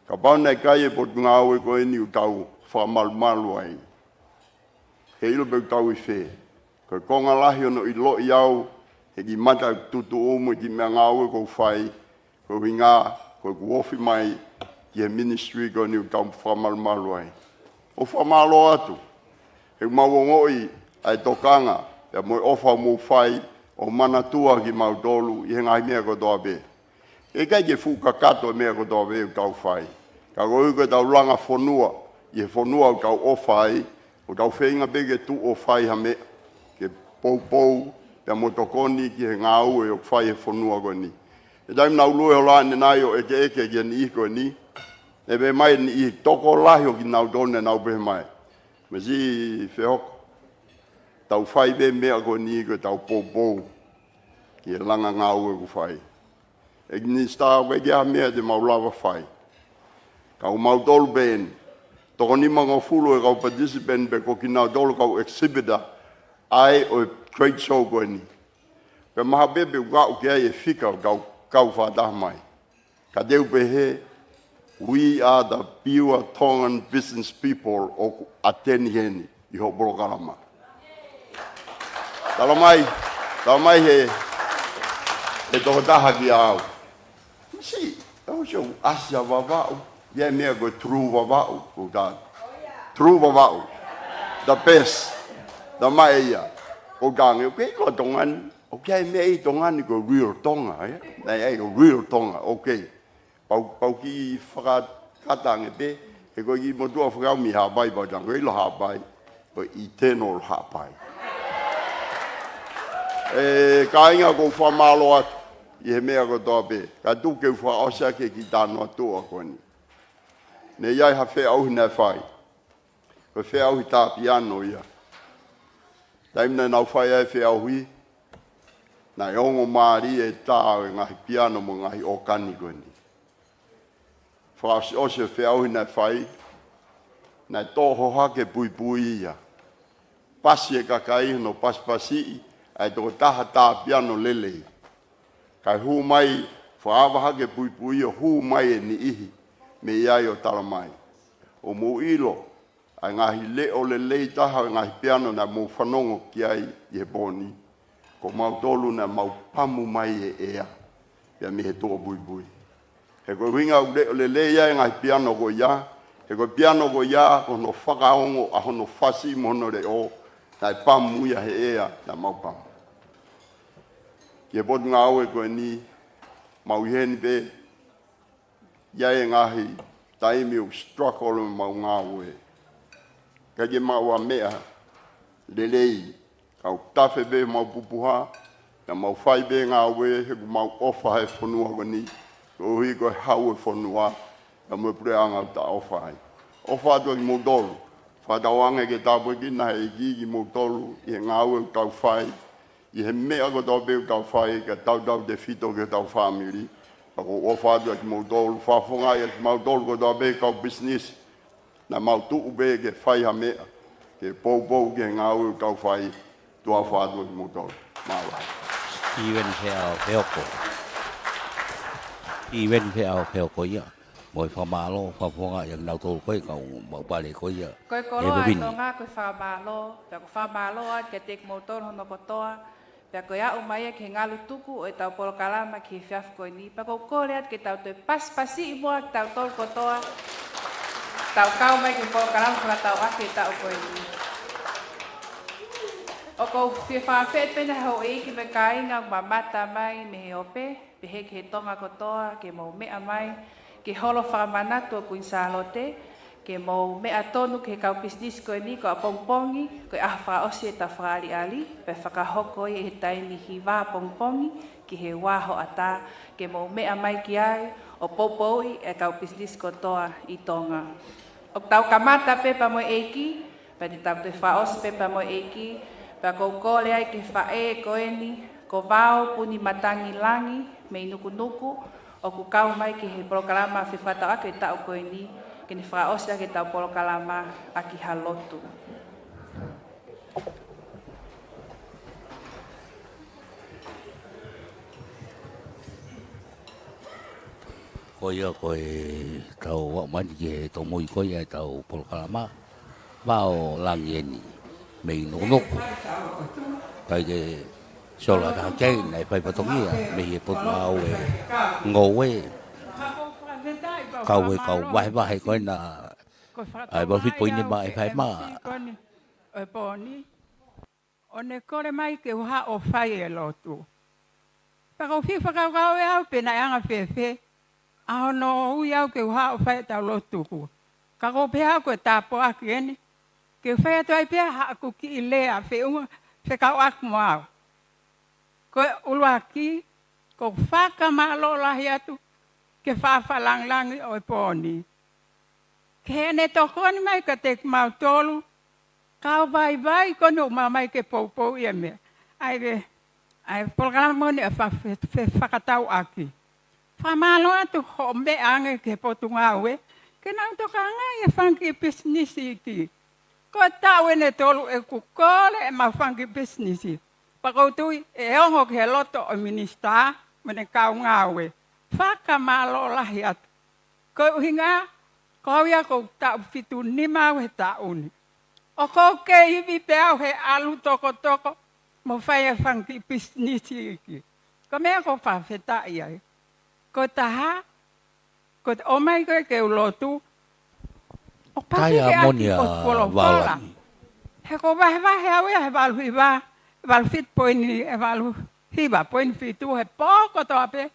kapau naʻe ʻikai e Potungāue ko eni ʻoku tau fakamalumalu ai. He ʻilo pē ʻoku tau ʻi fē. Ko e konga lahi hono ʻiloʻi au he kiʻi mata tutuʻu mo e kiʻi meʻangāue ʻoku ou fai, ko e ʻuhinga ko ʻeku ofi mai ki he ministry ko eni ʻoku tau fakamalumalu ai. ʻOku ou fakamālō atu he ʻoku mau ongoʻi ʻa e tokanga, pea mo e ʻofa ʻoku mou fai ʻo manatua kimautolu ʻi he ngaahi meʻa kotoa pē. ʻE ʻikai ke fuʻu kakato e meʻa kotoa pē ʻoku tau fai. Ka koeʻuhi ko ʻetau langa fonua ʻi he fonua ʻoku tau ʻofa ai, ʻoku tau feinga pē ke tuʻu ʻo fai ha meʻa ke poupou pea mo tokoni ki he ngāue ʻoku fai he fonua ko eni. He taimi naʻa ku lue holo ʻanenai ʻo ʻekeʻeke ki he niʻihi ko eni, ne pehē mai e niʻihi tokolahi ʻo kinautolu ne nau pehē mai, Masiʻi Fehoko, tau fai pē meʻa ko eni ko ʻetau poupou ki he langa ngāue ʻoku fai. ʻE Minisitā, ʻoku ʻikai ha meʻa te mau lava fai. Ka ko mautolu pē eni, toko nimangofulu e kau participant pe ko kinautolu kau exhibitor ʻa e ʻo e trade show ko eni. Pea mahalo pē ʻoku aʻu ki ai e fika ʻoku tau kau fakataha mai. Ka te u pehē, we are the pure Tongan business people ʻoku attend heni ʻi hoʻo polokalama. Tala mai, tala mai he, he tokotaha kiate au, Masiʻi, ʻosi ʻoku ʻasi ʻa Vavaʻu, ʻi ai e meʻa ko e True Vavaʻu, ʻoku tala, True Vavaʻu, the best. Tala mai ia, ʻoku tangi, ʻoku ʻiloa Tonga ni, ʻoku ʻi ai e meʻa ʻi Tonga ni ko e Real Tonga, ē? Naʻe ʻi ai ko e Real Tonga, okay. Pau, pau ke fakakata ange pē, he ko e kiʻi motuʻa fakaʻamu ʻi Haʻapai pau tangi, ʻilo Haʻapai, ko e eternal Haʻapai. ʻE kāinga, ʻoku ou fakamālō atu ʻi he meʻa kotoa pē, ka tuku ke u fakaʻosi ʻaki e kiʻi talanoa tuʻa ko eni. Ne ʻi ai ha feʻauhi naʻe fai. Ko e feʻauhi tā piano ia. Taimi naʻa nau fai ai e feʻauhi, naʻe ongo mālie e tā ʻo e ngaahi piano mo e ngaahi ʻōkani ko eni. Fakaʻosiʻosi e feʻauhi naʻe fai, naʻe tō hohake e puipui ia. Pasi e kakai hono pasipasiʻi ʻa e tokotaha tā piano lelei. Kae hū mai, fakaava hake e puipui ʻo hū mai e niʻihi mei ai ʻo tala mai, ʻOku mou ʻilo ʻa e ngaahi leʻo lelei taha ʻo e ngaahi piano naʻa mou fanongo ki ai ʻi he pō ni? Ko mautolu naʻa mau pamu mai e ʻea pea mei he tuʻa puipui. He ko e ʻuhinga ʻoku leʻo lelei ai e ngaahi piano ko ia, he ko e piano ko ia, ko hono fakaongo ʻa hono fasi mo hono leʻo, naʻe pamu ia he ʻea naʻa mau pamu. Ki he Potungāue ko eni, mau ʻi heni pē, ʻi ai e ngaahi taimi ʻoku struggle ʻemau ngāue. ʻIkai ke maʻu ha meʻa lelei, ka ʻoku tafe pē ʻemau pupuha, ka mau fai pē ngāue, he ʻoku mau ʻofa he fonua ko eni, koeʻuhi ko e hau e fonua, ka mo e puleʻanga ʻoku ta ʻofa ai. ʻOfa atu ʻa kimoutolu, fakatauange ke tāpuekina he ʻEiki kimoutolu ʻi he ngāue ʻoku tau fai, ʻi he meʻa kotoa pē ʻoku tau fai, ka tautautefito ki hotau fāmili. Ka ʻoku ou ʻofa atu ʻa kimoutolu, fakafofongaʻi ʻa kimautolu kotoa pē kau pisinisi, naʻa mau tuʻu pē ke fai ha meʻa ke poupou ki he ngāue ʻoku tau fai. Tuʻa ʻofa atu ʻa kimoutolu. Mālō. Steven Feʻao Feoko. Steven Feʻao Feoko ia. Mo e fakamālō, fakafofongaʻi ʻa kinautolu ko ē kau mau pale ko ia. Ko e koloa ʻa Tonga, ko e fakamālō, pea ʻoku ou fakamālō atu kiate kimoutolu hono kotoa, pea ko e aʻu mai ia ki he ngalu tuku ʻo ʻetau polokalama ki he efiafi ko eni, pea ʻoku ou kole atu ke tau toe pasipasiʻi muʻa kitautolu kotoa, tau kau mai ki he polokalama fakatau ʻaki e taʻu ko eni. ʻOku ou fie fakafeʻiloaki pē ʻi he houʻeiki mo e kāinga ʻoku mamata mai mei he ope, pehē ki he Tonga kotoa, ke mou meʻa mai ki he holo fakamanatu ʻo Kuini Sālote, ke mou meʻa tonu ki he kau pisinisi ko eni ko ʻapongipongi, ko e ʻaho fakaʻosi ʻetau fakaʻaliʻali, pea fakahoko ia ʻi he taimi hiva ʻapongipongi ki he ua hoʻatā, ke mou meʻa mai ki ai ʻo poupouʻi e kau pisinisi kotoa ʻi Tonga. ʻOku tau kamata pē pea mo e ʻEiki, pea te tau toe fakaʻosi pē pea mo e ʻEiki, pea ʻoku ou kole ai ki he faʻē ko eni, ko Vao Puni Matangi Langi, mei Nukunuku, ʻoku kau mai ki he polokalama fefakatauʻaki e taʻu ko eni, ke ne fakaʻosi ʻaki ʻetau polokalama ʻaki ha lotu. Ko ia ko e tau aʻu mai ki he tōmui ko ia ʻetau polokalama. Vao Langi eni, mei Nukunuku. Kae ke sola taha kei, naʻe fai fatongia mei he Potungāue Ngoue. Kau e kau vahevahe ko ena, ʻa e valu fitu poini nima ʻe fai mai. ʻO e pō ni, ʻo ne kole mai ke u haʻu ʻo fai e lotu. Pea ʻoku ou fie fakakaukau ʻe au pe naʻe anga fēfē ʻa hono ui au ke u haʻu ʻo fai ʻetau lotu tuku. Ka ʻoku ou pehē au ko e tāpuaki eni, ke u fai atu ai pē haʻaku kiʻi lea feʻunga fekauʻaki mo au. Ko e ʻuluaki, ʻoku ou fakamālō lahi atu ki he faʻa fakalāngilangi ʻo e pō ni. Ke ne tokoni mai kiate kimautolu, kau vaivai ko eni ʻoku mau mai ke poupouʻi e meʻa. ʻA e, ʻa e polokalama ni ʻa e fa-, fe-, fefakatauʻaki. Fakamālō atu hoʻo meʻa ange ki he Potungāue, ke nau tokangaʻi e fanga kiʻi pisinisi iiki. Ko e taʻu eni ʻe tolu ʻeku kole ʻemau fanga kiʻi pisinisi. Pea ʻoku ou tui ʻe ongo ki he loto ʻo e minisitā mo ʻene kau ngāue. Fakamālō lahi atu. Ko e ʻuhinga, ko au ia ʻoku ou taʻu fitu nima au he taʻu ni. ʻOku ou kei ivi pē au he ʻalu tokotoko mo fai e fanga kiʻi pisinisi iiki. Ko e meʻa ʻoku ou fakafetaʻi ai. Ko e taha, ko e ʻomai ko ē ke u lotu, ʻoku pau ke ʻai ʻa e ʻaki ʻa e potupolo Vao Langi. He ʻoku ou vahevahe au ia he valu hiva, valu fitu poini, ʻe valu hiva poini fitu, he pō kotoa pē,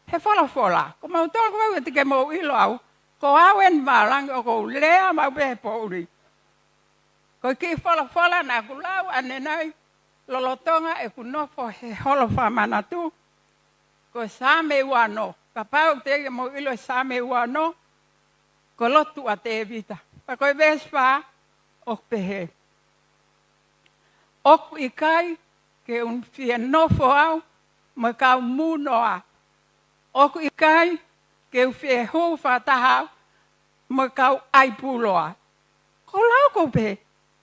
he folofola. Ko mautolu ko au ʻikai te ke mou ʻilo au, ko au eni Vao Langi ʻoku ou lea maʻu pē he poʻuli. Ko e kiʻi folofola naʻa ku lau ʻanenai, lolotonga ʻeku nofo he holo fakamanatu, ko e Saame ua ono. Kapau te ke mou ʻilo e Saame ua ono, ko e lotu ʻa Tēvita. Pea ko e veesi fā, ʻoku pehē: ʻOku ʻikai ke u fie nofo au mo e kau mūnoa. ʻOku ʻikai ke u fie hū fakataha au mo e kau ʻai pūloa. Ko e lau ko ē pē,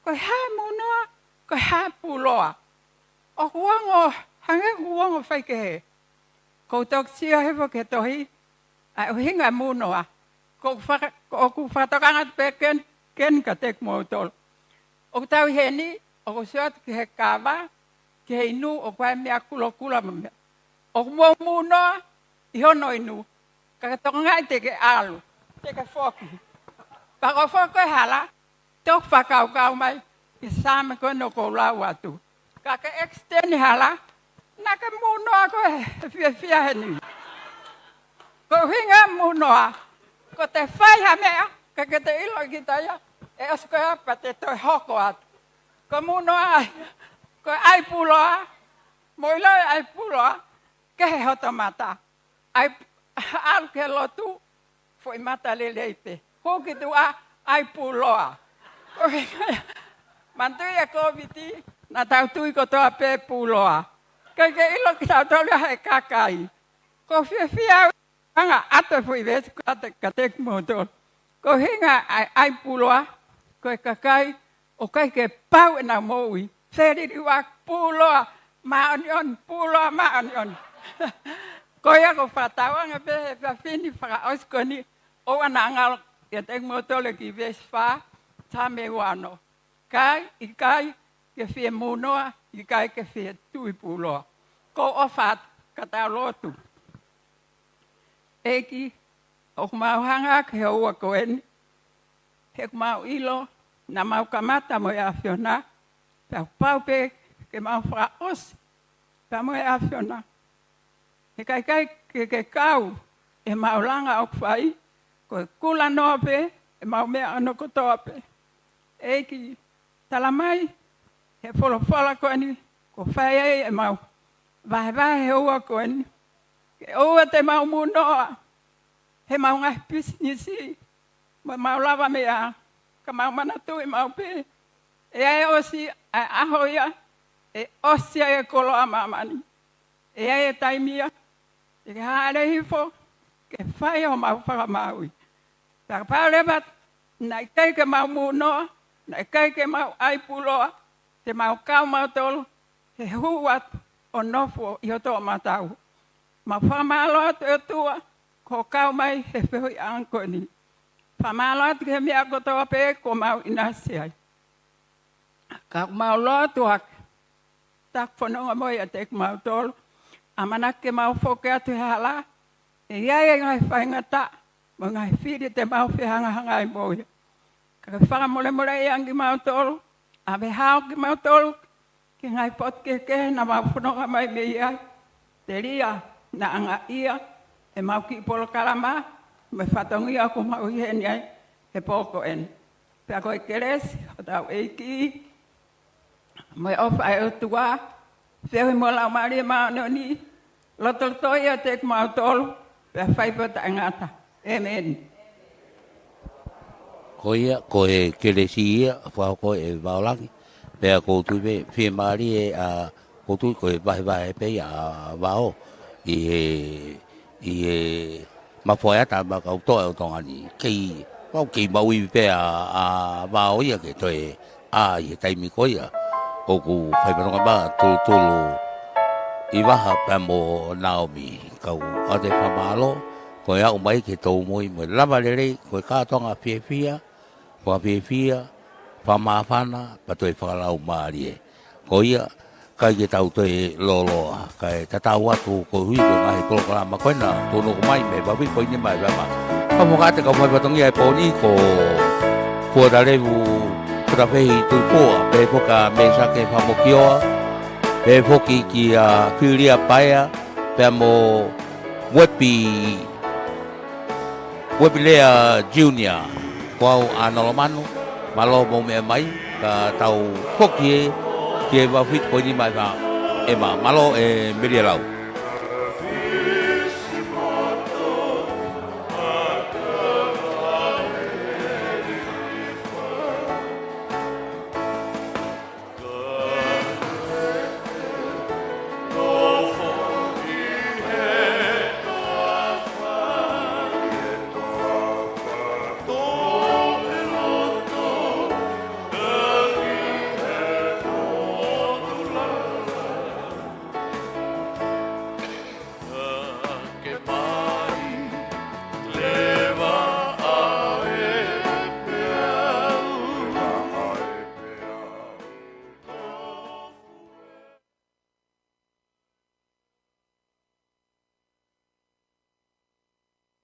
ko e hā e mūnoa, ko e hā e pūloa. ʻOku ou ongo, hangē ʻoku ou ongo faikehe. ʻOku ou toki sio hifo ki he tohi, ʻa e ʻuhinga e mūnoa. ʻOku ou faka-, ʻoku ou fakatokanga atu pē ʻeni, ʻeni kiate kimoutolu. ʻOku tau ʻi heni, ʻoku ou sio atu ki he kava, ki he inu, ʻoku ʻi ai e meʻa kulokula mo e meʻa. ʻOku mou mūnoa ʻi hono inu, ka ke tokangaʻi te ke ʻalu, te ke foki. Pea ko e foki ko ē he hala, toki fakakaukau mai ki he Saame ko eni ʻoku ou lau atu. Ka ke extend hala, naʻa ke mūnoa koe he fiefia heni. Ko e ʻuhinga e mūnoa, ko ʻete fai ha meʻa, ka ke te ʻilo ʻe kita ia, ʻe ʻosi ko ia pea te toe hoko atu. Ko e mūnoa, ko e ʻai pūloa, mou ʻilo e ʻai pūloa, kehe hoto mata. ʻAi, ʻalu ki he lotu, foʻi mata lelei pē. Hū ki tuʻa, ʻai pūloa. Ko e, manatuʻi e Kōviti, naʻa tau tui kotoa pē pūloa. ʻIkai ke ʻilo kitautolu ia he kakai. ʻOku ou fiefia au ʻi he anga ʻato e foʻi veesi ko ē kiate, kiate kimoutolu. Ko e ʻuhinga ʻa e ʻai pūloa, ko e kakai ʻoku ʻikai ke pau ʻenau moʻui. Feliliuaki pūloa māʻoniʻoni, pūloa māʻoniʻoni. Ko ia ʻoku ou fakatauange pē he efiafi ni fakaʻosi ko eni, ʻoua naʻa ngalo kiate kimoutolu e kiʻi veesi fā, Saame ua ono. Kae ʻikai ke fie mūnoa, ʻikai ke fie tui pūloa. ʻOku ou ʻofa atu, ka tau lotu. ʻEiki, ʻoku mau hanga ki he houa ko eni, he ʻoku mau ʻilo naʻa mau kamata mo e ʻAfiona, pea kuo pau pē ke mau fakaʻosi pea mo e ʻAfiona. He ʻikai ke ke kau ʻemau langa ʻoku fai, ko e kula noa pē ʻemau meʻa ʻana kotoa pē. ʻEiki, tala mai he folofola ko eni, kuo fai ai ʻemau vahevahe he houa ko eni, ke ʻoua te mau mūnoa heʻemau ngaahi pisinisi mo ʻemau lavameʻa, ka mau manatuʻi maʻu pē ʻe ʻi ai e ʻosi ʻa e ʻaho ia ʻe ʻosi ai e koloa ʻa māmani. ʻE ʻi ai e taimi ia te ke hāʻele hifo ke fai homau fakamaauʻi. Pea kapau leva naʻe ʻikai ke mau mūnoa, naʻe ʻikai ke mau ʻai puloa, te mau kau mautolu he hū atu ʻo nofo ʻi ho toʻomataʻu. Mau fakamālō atu ʻOtua, kuo kau mai he feohiʻanga ko eni. Fakamālō atu ki he meʻa kotoa pē kuo mau ʻinasi ai. Ka ʻoku mau lotu ake, taku fononga mo ia ʻiate kimautolu, ʻamanaki ke mau foki atu he hala, ʻe ʻi ai e ngaahi faingataʻa mo e ngaahi fili te mau fehangahangai mo ia. Ka ke fakamolemoleʻi ange kimautolu, ʻave hao kimautolu ki he ngaahi potu kehekehe naʻa mau fononga mai mei ai, telia naʻa angaʻia ʻemau kiʻi polokalama mo e fatongia kuo mau ʻi heni ai he pō ko eni. Pea ko e kelesi ʻa hotau ʻEiki mo e ʻofa ʻa e ʻOtua, feohi mo e Laumālie Māʻoniʻoni, lotolotoʻi ʻiate kimautolu pea fai pē ʻo taʻengata. ʻĒmeni. Ko ia, ko e kelesi ia fakahoko ʻe Vaolangi. Pea ʻoku ou tui pē fiemālie ʻa, ʻoku ou tui ko e vahevahe pē ia ʻa Vao ʻi he, ʻi he mafoeata mo e kau toʻa ʻo Tonga ni. Kei, mau kei maʻu ivi pē ʻa, ʻa Vao ia ke toe ʻā ʻi he taimi ko ia. ʻOku fai fatongia mai tulutulu ʻi Vaha pea mo Naomi. Kau ʻoatu e fakamālō, ko e aʻu mai ke tau moʻui mo e lava lelei, ko e kātoanga fiefia, fakafiefia, fakamāfana, pea toe fakalaumālie. Ko ia, ʻikai ke tau toe lōloa, kae tatau atu koeʻuhi ko e ngaahi polokalama ko ena, tōnounou mai mei he valu fitu poini nima F M. Ka fakaʻatā kau fai fatongia he pō ni ko Fuata Levu, Fuata Fehi Tuʻipuloa, pea foki ʻa Mēsake Famokioa, pea foki kia Filia Paea, pea mo Uepi Uepi Lea Junior, ko au ʻAnalo Manu, mālō mou meʻa mai, ka tau foki ē ki he valu fitu poini nima F M. Mālō ʻe Melie Lau.